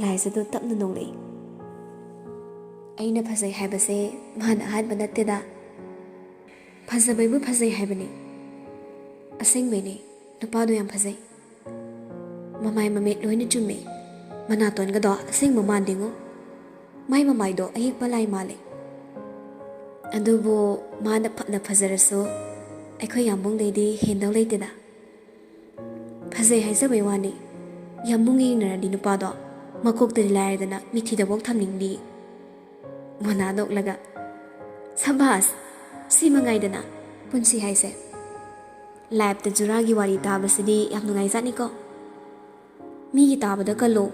ꯂꯥꯏꯖꯗꯣ ꯇꯞꯅ ꯅꯣꯡꯂꯛꯏ꯫ "ꯑꯩꯅ ꯐꯖꯩ ꯍꯥꯏꯕꯁꯦ ꯃꯥꯅ ꯑꯍꯥꯟꯕ ꯅꯠꯇꯦꯗ꯫ ꯐꯖꯕꯩꯕꯨ ꯐꯖꯩ ꯍꯥꯏꯕꯅꯤ꯫ ꯑꯁꯦꯡꯕꯩꯅꯦ, ꯅꯨꯄꯥꯗꯣ ꯌꯥꯝ ꯐꯖꯩ꯫ ꯃꯃꯥꯏ ꯃꯃꯤꯠ ꯂꯣꯏꯅ ꯆꯨꯝꯃꯦ꯫ ꯃꯅꯥꯇꯣꯟꯒꯗꯣ ꯑꯁꯦꯡꯕ ꯃꯥꯟꯗꯦꯉꯣ꯫ ꯃꯥꯏ ꯃꯃꯥꯏꯗꯣ ꯑꯌꯦꯛꯄ ꯂꯥꯏ ꯃꯥꯜꯂꯦ꯫ ꯑꯗꯨꯕꯨ ꯃꯥꯅ ꯐꯅ ꯐꯖꯔꯁꯨ ꯑꯩꯈꯣꯏ ꯌꯥꯝꯕꯨꯡꯗꯩꯗꯤ ꯍꯦꯟꯗꯧ ꯂꯩꯇꯦꯗ꯫ ꯐꯖꯩ ꯍꯥꯏꯖꯕꯩ ꯋꯥꯅꯤ, ꯌꯥꯝꯕꯨꯡ ꯌꯦꯡꯅꯔꯗꯤ ꯅꯨꯄꯥꯗꯣ ꯃꯀꯣꯛꯇꯗꯤ ꯂꯥꯏꯔꯗꯅ ꯃꯤꯊꯤꯗꯐꯥꯎ ꯊꯝꯅꯤꯡꯗꯦ꯫" ꯃꯣꯅꯥ ꯅꯣꯛꯂꯒ, "ꯁꯕꯥꯁ! ꯁꯤ ꯃꯉꯥꯏꯗꯅ ꯄꯨꯟꯁꯤ ꯍꯥꯏꯁꯦ꯫ ꯂꯥꯏꯐꯇ ꯖꯨꯔꯥꯒꯤ ꯋꯥꯔꯤ ꯇꯥꯕꯁꯤꯗꯤ ꯌꯥꯝ ꯅꯨꯡꯉꯥꯏꯖꯥꯠꯅꯤꯀꯣ꯫ ꯃꯤꯒꯤ ꯇꯥꯕꯗ ꯀꯜꯂꯣ,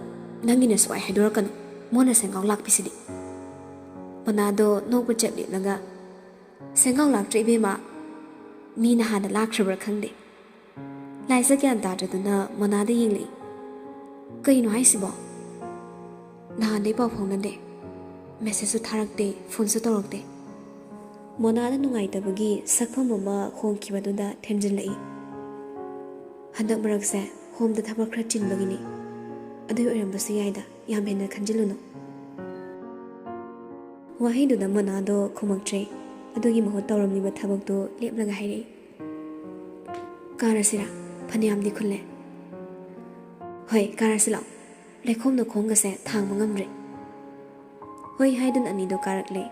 ꯅꯪꯒꯤꯅ ꯁꯨꯛꯍꯥꯏ ꯍꯥꯏꯗꯣꯔꯛꯀꯅꯨ꯫ ꯃꯣꯟꯅ ꯁꯦꯡꯒꯥꯎ ꯂꯥꯛꯄꯤꯁꯤꯗꯤ꯫" ꯃꯣꯅꯥꯗꯣ ꯅꯣꯛꯄ ꯆꯦꯞꯂꯦꯠꯂꯒ, "ꯁꯦꯡꯒꯥꯎ ꯂꯥꯛꯇ꯭ꯔꯦ ꯏꯕꯦꯝꯃ, ꯃꯤꯅ ꯍꯥꯟꯅ ꯂꯥꯛꯈ꯭ꯔꯕ꯭ꯔꯥ ꯈꯪꯗꯦ꯫" ꯂꯥꯏꯖ ꯒ꯭ꯌꯥꯟ ꯇꯥꯗ꯭ꯔꯗꯨꯅ ꯃꯣꯅꯥꯗ ꯌꯦꯡꯂꯛꯏ꯫ "ꯀꯩꯅꯣ ꯍꯥꯏꯁꯤꯕꯣ? ꯅꯍꯥꯟꯗꯩ ꯄꯥꯎ ꯐꯥꯎꯅꯗꯦ, ꯃꯦꯁꯦꯖꯁꯨ ꯊꯥꯔꯛꯇꯦ, ꯐꯣꯟꯁꯨ ꯇꯧꯔꯛꯇꯦ꯫" ꯃꯣꯅꯥꯗ ꯅꯨꯡꯉꯥꯏꯇꯕꯒꯤ ꯁꯛꯐꯝ ꯑꯃ ꯍꯣꯡꯈꯤꯕꯗꯨꯗ ꯊꯦꯝꯖꯤꯜꯂꯛꯏ꯫ "ꯍꯟꯗꯛ ꯃꯔꯛꯁꯦ ꯍꯣꯝꯗ ꯊꯕꯛ ꯈꯔ ꯆꯤꯟꯕꯒꯤꯅꯤ, ꯑꯗꯨꯒꯤ ꯑꯣꯏꯔꯝꯕꯁꯨ ꯌꯥꯏꯗ, ꯌꯥꯝ ꯍꯦꯟꯅ ꯈꯟꯖꯤꯜꯂꯨꯅꯨ꯫" ꯋꯥꯍꯩꯗꯨꯗ ꯃꯣꯅꯥꯗꯣ ꯈꯨꯝꯃꯛꯇ꯭ꯔꯦ꯫ ꯑꯗꯨꯒꯤ ꯃꯍꯨꯠ ꯇꯧꯔꯝꯂꯤꯕ ꯊꯕꯛꯇꯨ ꯂꯦꯞꯂꯒ ꯍꯥꯏꯔꯛꯏ꯫ "ꯀꯥꯔꯁꯤꯔꯥ? ꯐꯅꯌꯥꯝꯗꯤ ꯈꯨꯜꯂꯦ꯫" "ꯍꯣꯏ, ꯀꯥꯔꯁꯤ ꯂꯥꯛꯑꯣ꯫ ꯂꯩꯈꯣꯝꯅ ꯈꯣꯡꯒꯁꯦ ꯊꯥꯡꯕ ꯉꯝꯗ꯭ꯔꯦ꯫" ꯍꯣꯏ ꯍꯥꯏꯗꯨꯅ ꯑꯅꯤꯗꯣ ꯀꯥꯔꯛꯂꯦ꯫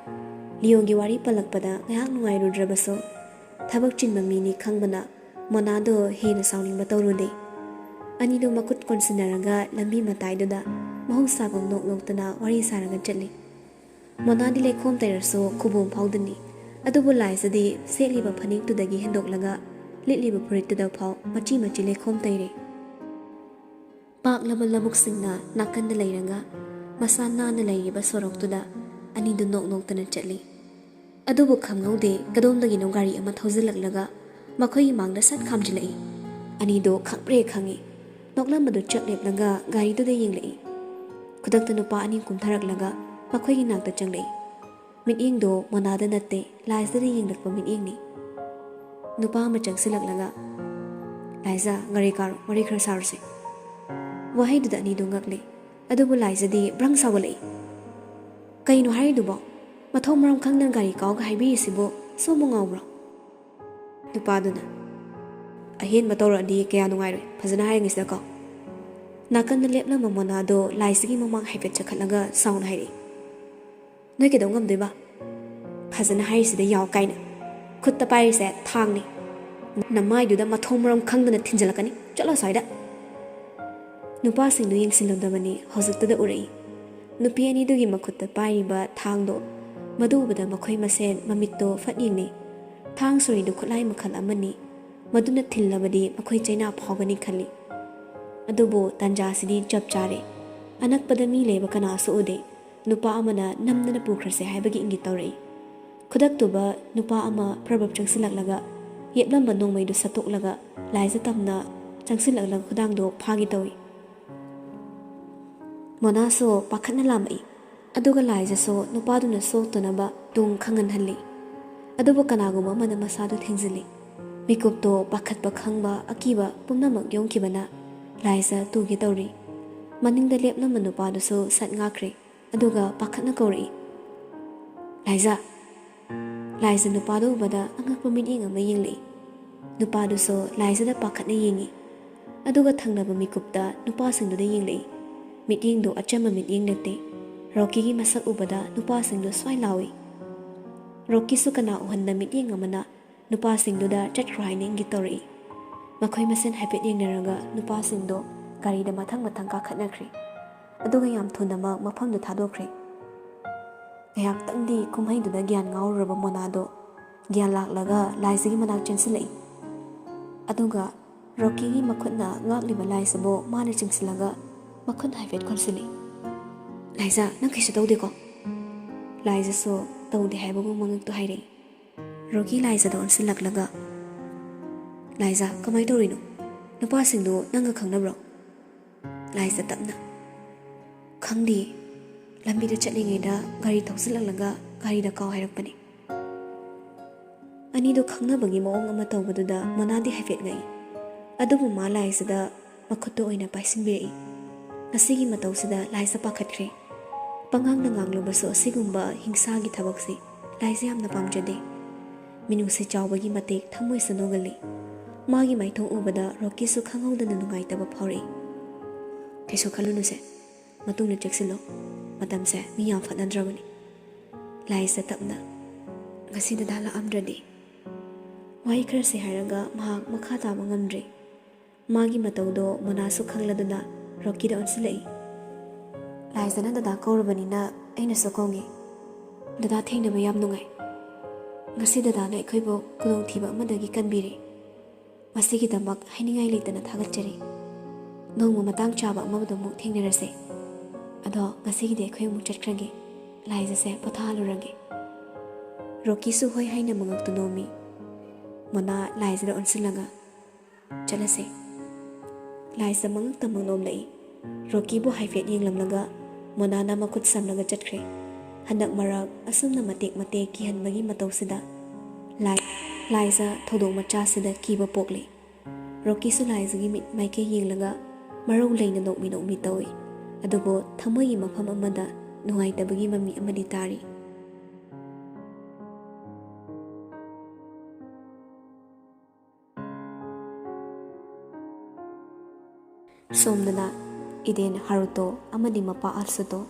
ꯂꯤꯌꯣꯒꯤ ꯋꯥꯔꯤ ꯄꯜꯂꯛꯄꯗ ꯉꯥꯏꯍꯥꯛ ꯅꯨꯡꯉꯥꯏꯔꯨꯗ꯭ꯔꯕꯁꯨ, ꯊꯕꯛ ꯆꯤꯟꯕ ꯃꯤꯅꯤ ꯈꯪꯕꯅ ꯃꯣꯅꯥꯗꯣ ꯍꯦꯟꯅ ꯁꯥꯎꯅꯤꯡꯕ ꯇꯧꯔꯨꯗꯦ꯫ ꯑꯅꯤꯗꯣ ꯃꯈꯨꯠ ꯀꯣꯟꯁꯤꯟꯅꯔꯒ ꯂꯝꯕꯤ ꯃꯇꯥꯏꯗꯨꯗ ꯃꯍꯧꯁꯥꯒꯨꯝ ꯅꯣꯛ ꯅꯣꯛꯇꯅ ꯋꯥꯔꯤ ꯁꯥꯔꯒ ꯆꯠꯂꯤ꯫ ꯃꯣꯅꯥꯗꯤ ꯂꯩꯈꯣꯝ ꯇꯩꯔꯁꯨ ꯈꯨꯕꯣꯝ ꯐꯥꯎꯗꯅꯤ꯫ ꯑꯗꯨꯕꯨ ꯂꯥꯏꯖꯗꯤ ꯁꯦꯠꯂꯤꯕ ꯐꯅꯦꯛꯇꯨꯗꯒꯤ ꯍꯦꯟꯗꯣꯛꯂꯒ ꯂꯤꯠꯂꯤꯕ ꯐꯨꯔꯤꯠꯇꯨꯗ ꯐꯥꯎ ꯃꯆꯤ ꯃꯆꯤ ꯂꯩꯈꯣꯝ ꯇꯩꯔꯦ꯫ ꯄꯥꯛꯂꯕ ꯂꯧꯕꯨꯛꯁꯤꯡꯅ ꯅꯥꯀꯟꯗ ꯂꯩꯔꯒ ꯃꯁꯥ ꯅꯥꯟꯅ ꯂꯩꯔꯤꯕ ꯁꯣꯔꯣꯛꯇꯨꯗ ꯑꯅꯤꯗꯨ ꯅꯣꯛ ꯅꯣꯛꯇꯅ ꯆꯠꯂꯤ꯫ ꯑꯗꯨꯕꯨ ꯈꯪꯍꯧꯗꯦ, ꯀꯗꯣꯝꯗꯒꯤꯅꯣ ꯒꯥꯔꯤ ꯑꯃ ꯊꯧꯖꯤꯜꯂꯛꯂꯒ ꯃꯈꯣꯏꯒꯤ ꯃꯥꯡꯗ ꯁꯠ ꯈꯥꯝꯖꯤꯜꯂꯛꯏ꯫ ꯑꯅꯤꯗꯨ ꯈꯪꯄ꯭ꯔꯦ ꯈꯪꯉꯤ꯫ ꯅꯣꯛꯂꯝꯕꯗꯨ ꯆꯞ ꯂꯦꯞꯂꯒ ꯒꯥꯔꯤꯗꯨꯗ ꯌꯦꯡꯂꯛꯏ꯫ ꯈꯨꯗꯛꯇ ꯅꯨꯄꯥ ꯑꯅꯤ ꯀꯨꯝꯊꯔꯛꯂꯒ ꯃꯈꯣꯏꯒꯤ ꯅꯥꯛꯇ ꯆꯪꯂꯛꯏ꯫ ꯃꯤꯠꯌꯦꯡꯗꯣ ꯃꯣꯅꯥꯗ ꯅꯠꯇꯦ, ꯂꯥꯏꯖꯗ ꯌꯦꯡꯂꯛꯄ ꯃꯤꯠꯌꯦꯡꯅꯤ꯫ ꯅꯨꯄꯥ ꯑꯃ ꯆꯪꯁꯤꯜꯂꯛꯂꯒ, "ꯂꯥꯏꯖ, ꯒꯥꯔꯤ ꯀꯥꯔꯣ, ꯋꯥꯔꯤ ꯈꯔ ꯁꯥꯔꯨꯁꯦ꯫" ꯋꯥꯍꯩꯗꯨꯗ ꯑꯅꯤꯗꯨ ꯉꯛꯂꯦ꯫ ꯑꯗꯨꯕꯨ ꯂꯥꯏꯖꯗꯤ ꯕ꯭ꯔꯪ ꯁꯥꯎꯒꯠꯂꯛꯏ꯫ "ꯀꯩꯅꯣ ꯍꯥꯏꯔꯤꯗꯨꯕꯣ? ꯃꯊꯣꯡ ꯃꯔꯝ ꯈꯪꯗꯅ ꯒꯥꯔꯤ ꯀꯥꯎꯒ ꯍꯥꯏꯕꯤꯔꯤꯁꯤꯕꯨ ꯁꯣꯝꯕꯨ ꯉꯥꯎꯕ꯭ꯔꯣ?" ꯅꯨꯄꯥꯗꯨꯅ, "ꯑꯍꯦꯟꯕ ꯇꯧꯔꯛꯑꯗꯤ ꯀꯌꯥ ꯅꯨꯡꯉꯥꯏꯔꯣꯏ, ꯐꯖꯅ ꯍꯥꯏꯔꯤꯉꯩꯁꯤꯗ ꯀꯥꯎ꯫" ꯅꯥꯀꯟꯗ ꯂꯦꯞꯂꯝꯕ ꯃꯣꯅꯥꯗꯣ ꯂꯥꯏꯖꯒꯤ ꯃꯃꯥꯡ ꯍꯥꯏꯐꯦꯠ ꯆꯈꯠꯂꯒ ꯁꯥꯎꯅ ꯍꯥꯏꯔꯛꯏ, "ꯅꯣꯏ ꯀꯩꯗꯧ ꯉꯝꯗꯣꯏꯕ? ꯐꯖꯅ ꯍꯥꯏꯔꯤꯁꯤꯗ ꯌꯥꯎ ꯀꯥꯏꯅ꯫ ꯈꯨꯠꯇ ꯄꯥꯏꯔꯤꯁꯦ ꯊꯥꯡꯅꯤ꯫ ꯅꯃꯥꯏꯗꯨꯗ ꯃꯊꯣꯡ ꯃꯔꯝ ꯈꯪꯗꯅ ꯊꯤꯟꯖꯜꯂꯛꯀꯅꯤ꯫ ꯆꯠꯂꯣ ꯑꯁ꯭ꯋꯥꯏꯗ꯫" ꯅꯨꯄꯥꯁꯤꯡꯗꯨ ꯌꯦꯡꯁꯤꯜꯂꯨꯗꯕꯅꯤ, ꯍꯧꯖꯤꯛꯇꯗ ꯎꯔꯛꯏ꯫ ꯅꯨꯄꯤ ꯑꯅꯤꯗꯨꯒꯤ ꯃꯈꯨꯠꯇ ꯄꯥꯏꯔꯤꯕ ꯊꯥꯡꯗꯣ ꯃꯗꯨ ꯎꯕꯗ ꯃꯈꯣꯏ ꯃꯁꯦꯟ ꯃꯃꯤꯠꯇꯣ ꯐꯠ ꯌꯦꯡꯅꯩ꯫ ꯊꯥꯡ ꯁꯣꯔꯤꯗꯨ ꯈꯨꯠꯂꯥꯏ ꯃꯈꯜ ꯑꯃꯅꯤ꯫ ꯃꯗꯨꯅ ꯊꯤꯜꯂꯕꯗꯤ ꯃꯈꯣꯏ ꯆꯩꯅꯥ ꯐꯥꯎꯒꯅꯤ ꯈꯜꯂꯤ꯫ ꯑꯗꯨꯕꯨ ꯇꯥꯟꯖꯥꯁꯤꯗꯤ ꯆꯞ ꯆꯥꯔꯦ꯫ ꯑꯅꯛꯄꯗ ꯃꯤ ꯂꯩꯕ ꯀꯅꯥꯁꯨ ꯎꯗꯦ꯫ ꯅꯨꯄꯥ ꯑꯃꯅ ꯅꯝꯗꯅ ꯄꯨꯈ꯭ꯔꯁꯦ ꯍꯥꯏꯕꯒꯤ ꯏꯪꯒꯤꯠ ꯇꯧꯔꯛꯏ꯫ ꯈꯨꯗꯛꯇꯨꯕ ꯅꯨꯄꯥ ꯑꯃ ꯄ꯭ꯔꯕꯞ ꯆꯪꯁꯤꯜꯂꯛꯂꯒ ꯌꯦꯞꯂꯝꯕ ꯅꯣꯡꯃꯩꯗꯨ ꯁꯠꯇꯣꯛꯂꯒ ꯂꯥꯏꯖ ꯇꯝꯅ ꯆꯪꯁꯤꯜꯂꯛꯂꯒ ꯈꯨꯗꯥꯡꯗꯣ ꯐꯥꯒꯦ ꯇꯧꯏ꯫ ꯃꯣꯅꯥꯁꯨ ꯄꯥꯈꯠꯅ ꯂꯥꯝꯃꯛꯏ꯫ ꯑꯗꯨꯒ ꯂꯥꯏꯖꯁꯨ ꯅꯨꯄꯥꯗꯨꯅ ꯁꯣꯛꯇꯅꯕ ꯇꯨꯡ ꯈꯪꯍꯟꯍꯜꯂꯤ꯫ ꯑꯗꯨꯕꯨ ꯀꯅꯥꯒꯨꯝꯕ ꯑꯃꯅ ꯃꯁꯥꯗꯨ ꯊꯦꯡꯖꯤꯜꯂꯤ꯫ ꯃꯤꯀꯨꯞꯇꯣ ꯄꯥꯈꯠꯄ ꯈꯪꯕ ꯑꯀꯤꯕ ꯄꯨꯝꯅꯃꯛ ꯌꯣꯝꯈꯤꯕꯅ ꯂꯥꯏꯖ ꯇꯨꯒꯦ ꯇꯧꯔꯤ꯫ ꯃꯅꯤꯡꯗ ꯂꯦꯞꯂꯝꯕ ꯅꯨꯄꯥꯗꯨꯁꯨ ꯁꯠ ꯉꯥꯛꯈ꯭ꯔꯦ꯫ ꯑꯗꯨꯒ ꯄꯥꯈꯠꯅ ꯀꯧꯔꯛꯏ, "ꯂꯥꯏꯖ!" ꯂꯥꯏꯖ ꯅꯨꯄꯥꯗꯨ ꯎꯕꯗ ꯑꯉꯛꯄ ꯃꯤꯠꯌꯦꯡ ꯑꯃ ꯌꯦꯡꯂꯛꯏ꯫ ꯅꯨꯄꯥꯗꯨꯁꯨ ꯂꯥꯏꯖꯗ ꯄꯥꯈꯠꯅ ꯌꯦꯡꯉꯤ꯫ ꯑꯗꯨꯒ ꯊꯪꯅꯕ ꯃꯤꯀꯨꯞꯇ ꯅꯨꯄꯥꯁꯤꯡꯗꯨꯗ ꯌꯦꯡꯂꯛꯏ꯫ ꯃꯤꯠꯌꯦꯡꯗꯨ ꯑꯆꯝꯕ ꯃꯤꯠꯌꯦꯡ ꯅꯠꯇꯦ꯫ ꯔꯣꯀꯤꯒꯤ ꯃꯁꯛ ꯎꯕꯗ ꯅꯨꯄꯥꯁꯤꯡꯗꯨ ꯁ꯭ꯋꯥꯏ ꯂꯥꯎꯏ꯫ ꯔꯣꯀꯤꯁꯨ ꯀꯅꯥ ꯎꯍꯟꯗ ꯃꯤꯠꯌꯦꯡ ꯑꯃꯅ ꯅꯨꯄꯥꯁꯤꯡꯗꯨꯗ ꯆꯠꯈ꯭ꯔꯣ ꯍꯥꯏꯅ ꯏꯪꯒꯤꯠ ꯇꯧꯔꯛꯏ꯫ ꯃꯈꯣꯏ ꯃꯁꯦꯟ ꯍꯥꯏꯐꯦꯠ ꯌꯦꯡꯅꯔꯒ ꯅꯨꯄꯥꯁꯤꯡꯗꯣ ꯒꯥꯔꯤꯗ ꯃꯊꯪ ꯃꯊꯪ ꯀꯥꯈꯠꯅꯈ꯭ꯔꯦ꯫ ꯑꯗꯨꯒ ꯌꯥꯝ ꯊꯨꯅꯃꯛ ꯃꯐꯝꯗꯨ ꯊꯥꯗꯣꯛꯈ꯭ꯔꯦ꯫ ꯉꯥꯏꯍꯥꯛꯇꯪꯗꯤ ꯀꯨꯝꯍꯩꯗꯨꯗ ꯒ꯭ꯌꯥꯟ ꯉꯥꯎꯔꯨꯔꯕ ꯃꯣꯅꯥꯗꯣ ꯒ꯭ꯌꯥꯟ ꯂꯥꯛꯂꯒ ꯂꯥꯏꯖꯒꯤ ꯃꯅꯥꯛ ꯆꯦꯟꯁꯤꯜꯂꯛꯏ꯫ ꯑꯗꯨꯒ ꯔꯣꯀꯤꯒꯤ ꯃꯈꯨꯠꯅ ꯉꯥꯛꯂꯤꯕ ꯂꯥꯏꯖꯕꯨ ꯃꯥꯅ ꯆꯤꯡꯁꯤꯜꯂꯒ ꯃꯈꯨꯠ ꯍꯥꯏꯐꯦꯠ ꯀꯣꯟꯁꯤꯜꯂꯤ꯫ "ꯂꯥꯏꯖ, ꯅꯪ ꯀꯩꯁꯨ ꯇꯧꯗꯦꯀꯣ?" ꯂꯥꯏꯖꯁꯨ ꯇꯧꯗꯦ ꯍꯥꯏꯕꯒꯨꯝ ꯃꯉꯛꯇꯨ ꯍꯥꯏꯔꯛꯏ꯫ ꯔꯣꯀꯤ ꯂꯥꯏꯖꯗ ꯑꯣꯟꯁꯤꯜꯂꯛꯂꯒ, "ꯂꯥꯏꯖ, ꯀꯃꯥꯏꯅ ꯇꯧꯔꯤꯅꯣ? ꯅꯨꯄꯥꯁꯤꯡꯗꯨ ꯅꯪꯒ ꯈꯪꯅꯕ꯭ꯔꯣ?" ꯂꯥꯏꯖ ꯇꯞꯅ, "ꯈꯪꯗꯦ, ꯂꯝꯕꯤꯗ ꯆꯠꯂꯤꯉꯩꯗ ꯒꯥꯔꯤ ꯊꯧꯖꯤꯜꯂꯛꯂꯒ ꯒꯥꯔꯤꯗ ꯀꯥꯎ ꯍꯥꯏꯔꯛꯄꯅꯦ꯫" ꯑꯅꯤꯗꯨ ꯈꯪꯅꯕꯒꯤ ꯃꯑꯣꯡ ꯑꯃ ꯇꯧꯕꯗꯨꯗ ꯃꯣꯅꯥꯗꯤ ꯍꯥꯏꯐꯦꯠ ꯉꯛꯏ꯫ ꯑꯗꯨꯕꯨ ꯃꯥ ꯂꯥꯏꯖꯗ ꯃꯈꯨꯠꯇꯨ ꯑꯣꯏꯅ ꯄꯥꯏꯁꯤꯟꯕꯤꯔꯛꯏ꯫ ꯉꯁꯤꯒꯤ ꯃꯇꯧꯁꯤꯗ ꯂꯥꯏꯖ ꯄꯥꯈꯠꯈ꯭ꯔꯦ꯫ ꯄꯉꯥꯡꯗ ꯉꯥꯡꯂꯨꯕꯁꯨ ꯑꯁꯤꯒꯨꯝꯕ ꯍꯤꯡꯁꯥꯒꯤ ꯊꯕꯛꯁꯤ ꯂꯥꯏꯖ ꯌꯥꯝꯅ ꯄꯥꯝꯖꯗꯦ꯫ ꯃꯤꯅꯨꯡꯁꯤ ꯆꯥꯎꯕꯒꯤ ꯃꯇꯤꯛ ꯊꯃꯣꯏꯁꯨ ꯅꯣꯒꯜꯂꯤ꯫ ꯃꯥꯒꯤ ꯃꯥꯏꯊꯣꯡ ꯎꯕꯗ ꯔꯣꯀꯤꯁꯨ ꯈꯪꯍꯧꯗꯅ ꯅꯨꯡꯉꯥꯏꯇꯕ ꯐꯥꯎꯔꯛꯏ꯫ "ꯀꯩꯁꯨ ꯈꯜꯂꯨꯅꯨꯁꯦ, ꯃꯇꯨꯡꯗ ꯆꯦꯛꯁꯤꯜꯂꯣ꯫ ꯃꯇꯝꯁꯦ ꯃꯤ ꯌꯥꯝ ꯐꯠꯅꯗ꯭ꯔꯕꯅꯤ꯫" ꯂꯥꯏꯖ ꯇꯞꯅ, "ꯉꯁꯤ ꯗꯗꯥ ꯂꯥꯛꯑꯝꯗ꯭ꯔꯗꯤ?" ꯋꯥꯍꯩ ꯈꯔꯁꯦ ꯍꯥꯏꯔꯒ ꯃꯍꯥꯛ ꯃꯈꯥ ꯇꯥꯕ ꯉꯝꯗ꯭ꯔꯦ꯫ ꯃꯥꯒꯤ ꯃꯇꯧꯗꯣ ꯃꯣꯅꯥꯁꯨ ꯈꯪꯂꯗꯨꯅ ꯔꯣꯀꯤꯗ ꯑꯣꯟꯁꯤꯜꯂꯛꯏ꯫ "ꯂꯥꯏꯖꯅ ꯗꯗꯥ ꯀꯧꯔꯕꯅꯤꯅ ꯑꯩꯅꯁꯨ ꯀꯧꯒꯦ꯫ ꯗꯗꯥ ꯊꯦꯡꯅꯕ ꯌꯥꯝ ꯅꯨꯡꯉꯥꯏ꯫ ꯉꯁꯤ ꯗꯗꯥꯅ ꯑꯩꯈꯣꯏꯕꯨ ꯈꯨꯗꯣꯡꯊꯤꯕ ꯑꯃꯗꯒꯤ ꯀꯟꯕꯤꯔꯦ꯫ ꯃꯁꯤꯒꯤꯗꯃꯛ ꯍꯥꯏꯅꯤꯡꯉꯥꯏ ꯂꯩꯇꯅ ꯊꯥꯒꯠꯆꯔꯤ꯫ ꯅꯣꯡꯃ ꯃꯇꯥꯡ ꯆꯥꯕ ꯑꯃꯗ ꯑꯃꯨꯛ ꯊꯦꯡꯅꯔꯁꯦ꯫ ꯑꯗꯣ ꯉꯁꯤꯒꯤꯗꯤ ꯑꯩꯈꯣꯏ ꯑꯃꯨꯛ ꯆꯠꯈ꯭ꯔꯒꯦ꯫ ꯂꯥꯏꯖꯁꯦ ꯄꯣꯊꯥꯍꯜꯂꯨꯔꯒꯦ꯫" ꯔꯣꯀꯤꯁꯨ ꯍꯣꯏ ꯍꯥꯏꯅ ꯃꯉꯛꯇꯨ ꯅꯣꯝꯃꯤ꯫ ꯃꯣꯅꯥ ꯂꯥꯏꯖꯗ ꯑꯣꯟꯁꯤꯜꯂꯒ, "ꯆꯠꯂꯁꯦ꯫" ꯂꯥꯏꯖ ꯃꯉꯛꯇꯃꯛ ꯅꯣꯝꯂꯛꯏ꯫ ꯔꯣꯀꯤꯕꯨ ꯍꯥꯏꯐꯦꯠ ꯌꯦꯡꯂꯝꯂꯒ ꯃꯣꯅꯥꯅ ꯃꯈꯨꯠ ꯁꯝꯂꯒ ꯆꯠꯈ꯭ꯔꯦ꯫ ꯍꯟꯗꯛ ꯃꯔꯛ ꯑꯁꯨꯝꯅ ꯃꯇꯦꯛ ꯃꯇꯦꯛ ꯀꯤꯍꯟꯕꯒꯤ ꯃꯇꯧꯁꯤꯗ ꯂꯥꯏ-, ꯂꯥꯏꯖ ꯊꯧꯗꯣꯛ ꯃꯆꯥꯁꯤꯗ ꯀꯤꯕ ꯄꯣꯛꯂꯤ꯫ ꯔꯣꯀꯤꯁꯨ ꯂꯥꯏꯖꯒꯤ ꯃꯤꯠ ꯃꯥꯏꯀꯩ ꯌꯦꯡꯂꯒ ꯃꯔꯧ ꯂꯩꯅ ꯅꯣꯛꯃꯤ ꯅꯣꯛꯃꯤ ꯇꯧꯏ꯫ ꯑꯗꯨꯕꯨ ꯊꯃꯣꯏꯒꯤ ꯃꯐꯝ ꯑꯃꯗ ꯅꯨꯡꯉꯥꯏꯇꯕꯒꯤ ꯃꯃꯤ ꯑꯃꯗꯤ ꯇꯥꯔꯤ꯫ ꯁꯣꯝꯗꯅ ꯏꯗꯦꯟ, ꯍꯥꯔꯨꯇꯣ ꯑꯃꯗꯤ ꯃꯄꯥ ꯑꯠꯁꯨꯇꯣ꯫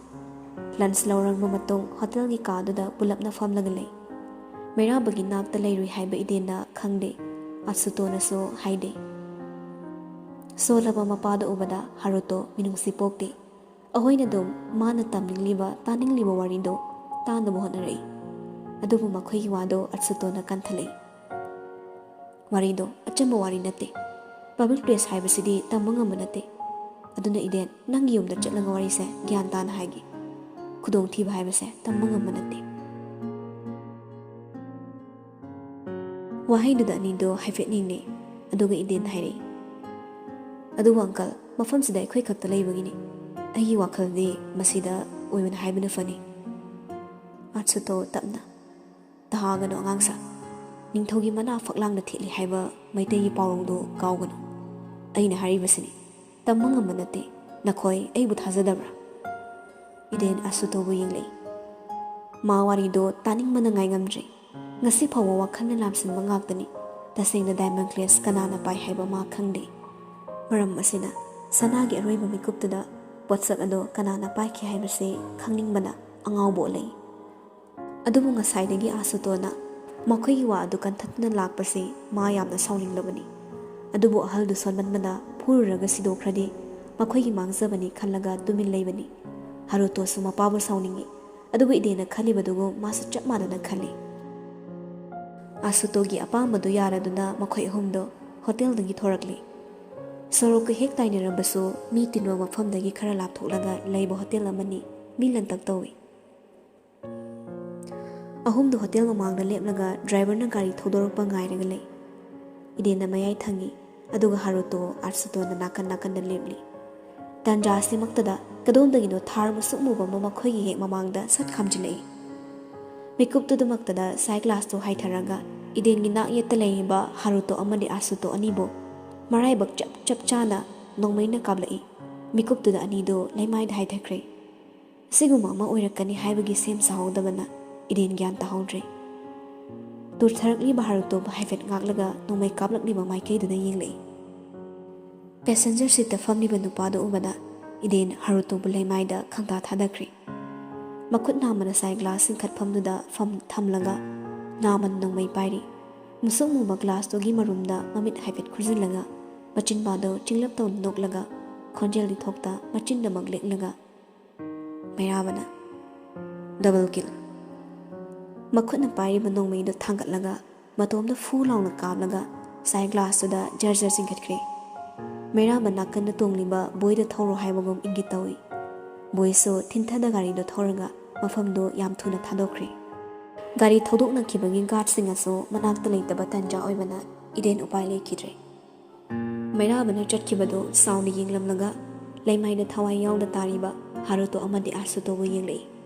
ꯂꯟꯆ ꯂꯧꯔꯕ ꯃꯇꯨꯡ ꯍꯣꯇꯦꯜꯒꯤ ꯀꯥꯗꯨꯗ ꯄꯨꯂꯞꯅ ꯐꯝꯂꯒ ꯂꯩ꯫ ꯃꯩꯔꯥꯕꯒꯤ ꯅꯥꯛꯇ ꯂꯩꯔꯨꯏ ꯍꯥꯏꯕ ꯏꯗꯦꯟꯅ ꯈꯪꯗꯦ, ꯑꯠꯁꯨꯇꯣꯅꯁꯨ ꯍꯥꯏꯗꯦ꯫ ꯁꯣꯜꯂꯕ ꯃꯄꯥꯗꯨ ꯎꯕꯗ ꯍꯥꯔꯨꯇꯣ ꯃꯤꯅꯨꯡꯁꯤ ꯄꯣꯛꯇꯦ꯫ ꯑꯩꯈꯣꯏꯅ ꯑꯗꯨꯝ ꯃꯥꯅ ꯇꯝꯅꯤꯡꯂꯤꯕ, ꯇꯥꯅꯤꯡꯂꯤꯕ ꯋꯥꯔꯤꯗꯣ ꯇꯥꯅꯕ ꯍꯣꯠꯅꯔꯛꯏ꯫ ꯑꯗꯨꯕꯨ ꯃꯈꯣꯏꯒꯤ ꯋꯥꯗꯣ ꯑꯠꯁꯨꯇꯣꯅ ꯀꯟꯊꯠꯂꯛꯏ꯫ ꯋꯥꯔꯤꯗꯣ ꯑꯆꯝꯕ ꯋꯥꯔꯤ ꯅꯠꯇꯦ꯫ ꯄꯕ꯭ꯂꯤꯛ ꯄ꯭ꯂꯦꯁ ꯍꯥꯏꯕꯁꯤꯗꯤ ꯇꯝꯕ ꯉꯝꯕ ꯅꯠꯇꯦ꯫ ꯑꯗꯨꯅ ꯏꯗꯦꯟ, ꯅꯪꯒꯤ ꯌꯨꯝꯗ ꯆꯠꯂꯒ ꯋꯥꯔꯤꯁꯦ ꯒ꯭ꯌꯥꯟ ꯇꯥꯅ ꯍꯥꯏꯒꯦ꯫ ꯈꯨꯗꯣꯡꯊꯤꯕ ꯍꯥꯏꯕꯁꯦ ꯇꯝꯕ ꯉꯝꯕ ꯅꯠꯇꯦ꯫ ꯋꯥꯍꯩꯗꯨꯗ ꯑꯅꯤꯗꯣ ꯍꯥꯏꯐꯦꯠ ꯌꯦꯡꯅꯩ꯫ ꯑꯗꯨꯒ ꯏꯗꯦꯟ ꯍꯥꯏꯔꯛꯏ, "ꯑꯗꯨꯕꯨ ꯑꯪꯀꯜ, ꯃꯐꯝꯁꯤꯗ ꯑꯩꯈꯣꯏ ꯈꯛꯇ ꯂꯩꯕꯒꯤꯅꯤ꯫ ꯑꯩꯒꯤ ꯋꯥꯈꯜꯗꯤ ꯃꯁꯤꯗ ꯑꯣꯏꯕꯅ ꯍꯥꯏꯕꯅ ꯐꯅꯤ꯫" ꯑꯥꯔꯠꯁꯨꯇꯣ ꯇꯞꯅ, "ꯇꯍꯥꯒꯅꯨ ꯑꯉꯥꯡꯁꯥ꯫ ꯅꯤꯡꯊꯧꯒꯤ ꯃꯅꯥ ꯐꯛꯂꯥꯡꯗ ꯊꯦꯠꯂꯤ ꯍꯥꯏꯕ ꯃꯩꯇꯩꯒꯤ ꯄꯥꯎꯔꯧꯗꯨ ꯀꯥꯎꯒꯅꯨ꯫ ꯑꯩꯅ ꯍꯥꯏꯔꯤꯕꯁꯤꯅꯤ꯫ ꯇꯝꯕ ꯉꯝꯕ ꯅꯠꯇꯦ꯫ ꯅꯈꯣꯏ ꯑꯩꯕꯨ ꯊꯥꯖꯗꯕ꯭ꯔꯥ?" ꯏꯗꯦꯟ ꯑꯥꯔꯠꯁꯨꯇꯣꯕꯨ ꯌꯦꯡꯂꯛꯏ꯫ ꯃꯥ ꯋꯥꯔꯤꯗꯣ ꯇꯥꯅꯤꯡꯕꯅ ꯉꯥꯏꯉꯝꯗ꯭ꯔꯦ꯫ ꯉꯁꯤ ꯐꯥꯎꯕ ꯋꯥꯈꯜꯅ ꯂꯥꯝꯁꯤꯟꯕ ꯉꯥꯛꯇꯅꯤ꯫ ꯇꯁꯦꯡꯅ diamond necklace ꯀꯅꯥꯅ ꯄꯥꯏ ꯍꯥꯏꯕ ꯃꯥ ꯈꯪꯗꯦ꯫ ꯃꯔꯝ ꯑꯁꯤꯅ ꯁꯅꯥꯒꯤ ꯑꯔꯣꯏꯕ ꯃꯤꯀꯨꯞꯇꯨꯗ ꯄꯣꯠꯁꯛ ꯑꯗꯣ ꯀꯅꯥꯅ ꯄꯥꯏꯈꯤ ꯍꯥꯏꯕꯁꯤ ꯈꯪꯅꯤꯡꯕꯅ ꯑꯉꯥꯎꯕ ꯑꯣꯜꯂꯛꯏ꯫ ꯑꯗꯨꯕꯨ ꯉꯁꯥꯏꯗꯒꯤ ꯑꯥꯔꯠꯁꯨꯇꯣꯅ ꯃꯈꯣꯏꯒꯤ ꯋꯥ ꯑꯗꯨ ꯀꯟꯊꯠꯇꯨꯅ ꯂꯥꯛꯄꯁꯤ ꯃꯥ ꯌꯥꯝꯅ ꯁꯥꯎꯅꯤꯡꯂꯕꯅꯤ꯫ ꯑꯗꯨꯕꯨ ꯑꯍꯜꯗꯨ ꯁꯣꯟꯃꯟꯕꯅ ꯐꯨꯔꯨꯔꯒ ꯁꯤꯗꯣꯛꯈ꯭ꯔꯗꯤ ꯃꯈꯣꯏꯒꯤ ꯃꯥꯡꯖꯕꯅꯤ ꯈꯜꯂꯒ ꯇꯨꯃꯤꯟ ꯂꯩꯕꯅꯤ꯫ ꯍꯥꯔꯨꯇꯣꯁꯨ ꯃꯄꯥꯕꯨ ꯁꯥꯎꯅꯤꯡꯏ꯫ ꯑꯗꯨꯕꯨ ꯏꯗꯦꯟꯅ ꯈꯜꯂꯤꯕꯗꯨꯒꯨꯝ ꯃꯥꯁꯨ ꯆꯞ ꯃꯥꯟꯅꯅ ꯈꯜꯂꯤ꯫ ꯑꯥꯔꯠꯁꯨꯇꯣꯒꯤ ꯑꯄꯥꯝꯕꯗꯨ ꯌꯥꯔꯗꯨꯅ ꯃꯈꯣꯏ ꯑꯍꯨꯝꯗꯣ ꯍꯣꯇꯦꯜꯗꯒꯤ ꯊꯣꯔꯛꯂꯤ꯫ ꯁꯣꯔꯣꯛꯀ ꯍꯦꯛ ꯇꯥꯏꯅꯔꯝꯕꯁꯨ ꯃꯤ ꯇꯤꯟꯕ ꯃꯐꯝꯗꯒꯤ ꯈꯔ ꯂꯥꯞꯊꯣꯛꯂꯒ ꯂꯩꯕ ꯍꯣꯇꯦꯜ ꯑꯃꯅꯤ꯫ ꯃꯤ ꯂꯟꯇꯛ ꯇꯧꯏ꯫ ꯑꯍꯨꯝꯗꯨ ꯍꯣꯇꯦꯜ ꯃꯃꯥꯡꯗ ꯂꯦꯞꯂꯒ ꯗ꯭ꯔꯥꯏꯚꯔꯅ ꯒꯥꯔꯤ ꯊꯧꯗꯣꯔꯛꯄ ꯉꯥꯏꯔꯒ ꯂꯩ꯫ ꯏꯗꯦꯟꯅ ꯃꯌꯥꯏ ꯊꯪꯉꯤ, ꯑꯗꯨꯒ ꯍꯥꯔꯨꯇꯣ, ꯑꯥꯔꯠꯁꯨꯇꯣꯅ ꯅꯥꯀꯟ ꯅꯥꯀꯟꯗ ꯂꯦꯞꯂꯤ꯫ ꯇꯥꯟꯖꯥ ꯑꯁꯤꯃꯛꯇꯗ ꯀꯗꯣꯝꯗꯒꯤꯅꯣ ꯊꯥꯔ ꯃꯁꯨꯛ ꯃꯨꯕ ꯑꯃ ꯃꯈꯣꯏꯒꯤ ꯍꯦꯛ ꯃꯃꯥꯡꯗ ꯁꯠ ꯈꯥꯝꯖꯤꯜꯂꯛꯏ꯫ ꯃꯤꯀꯨꯞꯇꯨꯗꯃꯛꯇꯗ ꯁꯥꯏ ꯒ꯭ꯂꯥꯁꯇꯨ ꯍꯥꯏꯊꯔꯒ ꯏꯗꯦꯟꯒꯤ ꯅꯥꯛ ꯌꯦꯠꯇ ꯂꯩꯔꯤꯕ ꯍꯥꯔꯨꯇꯣ ꯑꯃꯗꯤ ꯑꯥꯔꯠꯁꯨꯇꯣ ꯑꯅꯤꯕꯨ ꯃꯔꯥꯏꯕꯛ ꯆꯞ ꯆꯞ ꯆꯥꯅ ꯅꯣꯡꯃꯩꯅ ꯀꯥꯞꯂꯛꯏ꯫ ꯃꯤꯀꯨꯞꯇꯨꯗ ꯑꯅꯤꯗꯨ ꯂꯩꯃꯥꯏꯗ ꯍꯥꯏꯊꯈ꯭ꯔꯦ꯫ ꯑꯁꯤꯒꯨꯝꯕ ꯑꯃ ꯑꯣꯏꯔꯛꯀꯅꯤ ꯍꯥꯏꯕꯒꯤ ꯁꯦꯝ ꯁꯥꯍꯧꯗꯕꯅ ꯏꯗꯦꯟ ꯒ꯭ꯌꯥꯟ ꯇꯥꯍꯧꯗ꯭ꯔꯦ꯫ ꯇꯨꯔꯊꯔꯛꯂꯤꯕ ꯍꯥꯔꯨꯇꯣꯕꯨ ꯍꯥꯏꯐꯦꯠ ꯉꯥꯛꯂꯒ ꯅꯣꯡꯃꯩ ꯀꯥꯞꯂꯛꯂꯤꯕ ꯃꯥꯏꯀꯩꯗꯨꯗ ꯌꯦꯡꯂꯛꯏ꯫ ꯄꯦꯁꯦꯟꯖꯔ ꯁꯤꯠꯇ ꯐꯝꯂꯤꯕ ꯅꯨꯄꯥꯗꯨ ꯎꯕꯗ ꯏꯗꯦꯟ ꯍꯥꯔꯨꯇꯣꯕꯨ ꯂꯩꯃꯥꯏꯗ ꯈꯪꯇꯥ ꯊꯥꯗꯈ꯭ꯔꯦ꯫ ꯃꯈꯨꯠ ꯅꯥꯝꯃꯅ ꯁꯥꯏ ꯒ꯭ꯂꯥꯁ ꯆꯤꯡꯈꯠꯐꯝꯗꯨꯗ ꯐꯝ ꯊꯝꯂꯒ ꯅꯥꯝꯃꯅ ꯅꯣꯡꯃꯩ ꯄꯥꯏꯔꯤ꯫ ꯃꯨꯁꯨꯛ ꯃꯨꯕ ꯒ꯭ꯂꯥꯁꯇꯨꯒꯤ ꯃꯔꯨꯝꯗ ꯃꯃꯤꯠ ꯍꯥꯏꯐꯦꯠ ꯈꯨꯖꯤꯜꯂꯒ ꯃꯆꯤꯟꯕꯥꯗꯣ ꯆꯤꯡꯂꯞ ꯇꯧꯅ ꯅꯣꯛꯂꯒ ꯈꯣꯟꯖꯦꯜꯗꯤ ꯊꯣꯛꯇ ꯃꯆꯤꯟꯗꯃꯛ ꯂꯦꯛꯂꯒ ꯃꯩꯔꯥꯕꯅ "Double kill!" ꯃꯈꯨꯠꯅ ꯄꯥꯏꯔꯤꯕ ꯅꯣꯡꯃꯩꯗꯨ ꯊꯥꯡꯒꯠꯂꯒ ꯃꯇꯣꯝꯗ ꯐꯨ ꯂꯥꯎꯅ ꯀꯥꯞꯂꯒ ꯁꯥꯏ ꯒ꯭ꯂꯥꯁꯇꯨꯗ ꯖꯔ ꯖꯔ ꯆꯤꯡꯈꯠꯈ꯭ꯔꯦ꯫ ꯃꯩꯔꯥꯕ ꯅꯥꯀꯟꯗ ꯇꯣꯡꯂꯤꯕ ꯕꯣꯏꯗ ꯊꯧꯔꯣ ꯍꯥꯏꯕꯒꯨꯝ ꯏꯪꯒꯤꯠ ꯇꯧꯏ꯫ ꯕꯣꯏꯁꯨ ꯊꯤꯟꯊꯅ ꯒꯥꯔꯤꯗꯣ ꯊꯧꯔꯒ ꯃꯐꯝꯗꯨ ꯌꯥꯝ ꯊꯨꯅ ꯊꯥꯗꯣꯛꯈ꯭ꯔꯦ꯫ ꯒꯥꯔꯤ ꯊꯧꯗꯣꯛꯅꯈꯤꯕꯒꯤ ꯒꯥꯔꯗꯁꯤꯡꯅꯁꯨ ꯃꯅꯥꯛꯇ ꯂꯩꯇꯕ ꯇꯟꯖꯥ ꯑꯣꯏꯕꯅ ꯏꯔꯦꯟ ꯎꯄꯥꯏ ꯂꯩꯈꯤꯗ꯭ꯔꯦ꯫ ꯃꯩꯔꯥꯕꯅ ꯆꯠꯈꯤꯕꯗꯨ ꯆꯥꯎꯅ ꯌꯦꯡꯂꯝꯂꯒ ꯂꯩꯃꯥꯏꯗ ꯊꯋꯥꯏ ꯌꯥꯎꯅ ꯇꯥꯔꯤꯕ ꯍꯥꯔꯨꯇꯣ ꯑꯃꯗꯤ ꯑꯥꯁꯨꯇꯣꯕꯨ ꯌꯦꯡꯂꯛꯏ꯫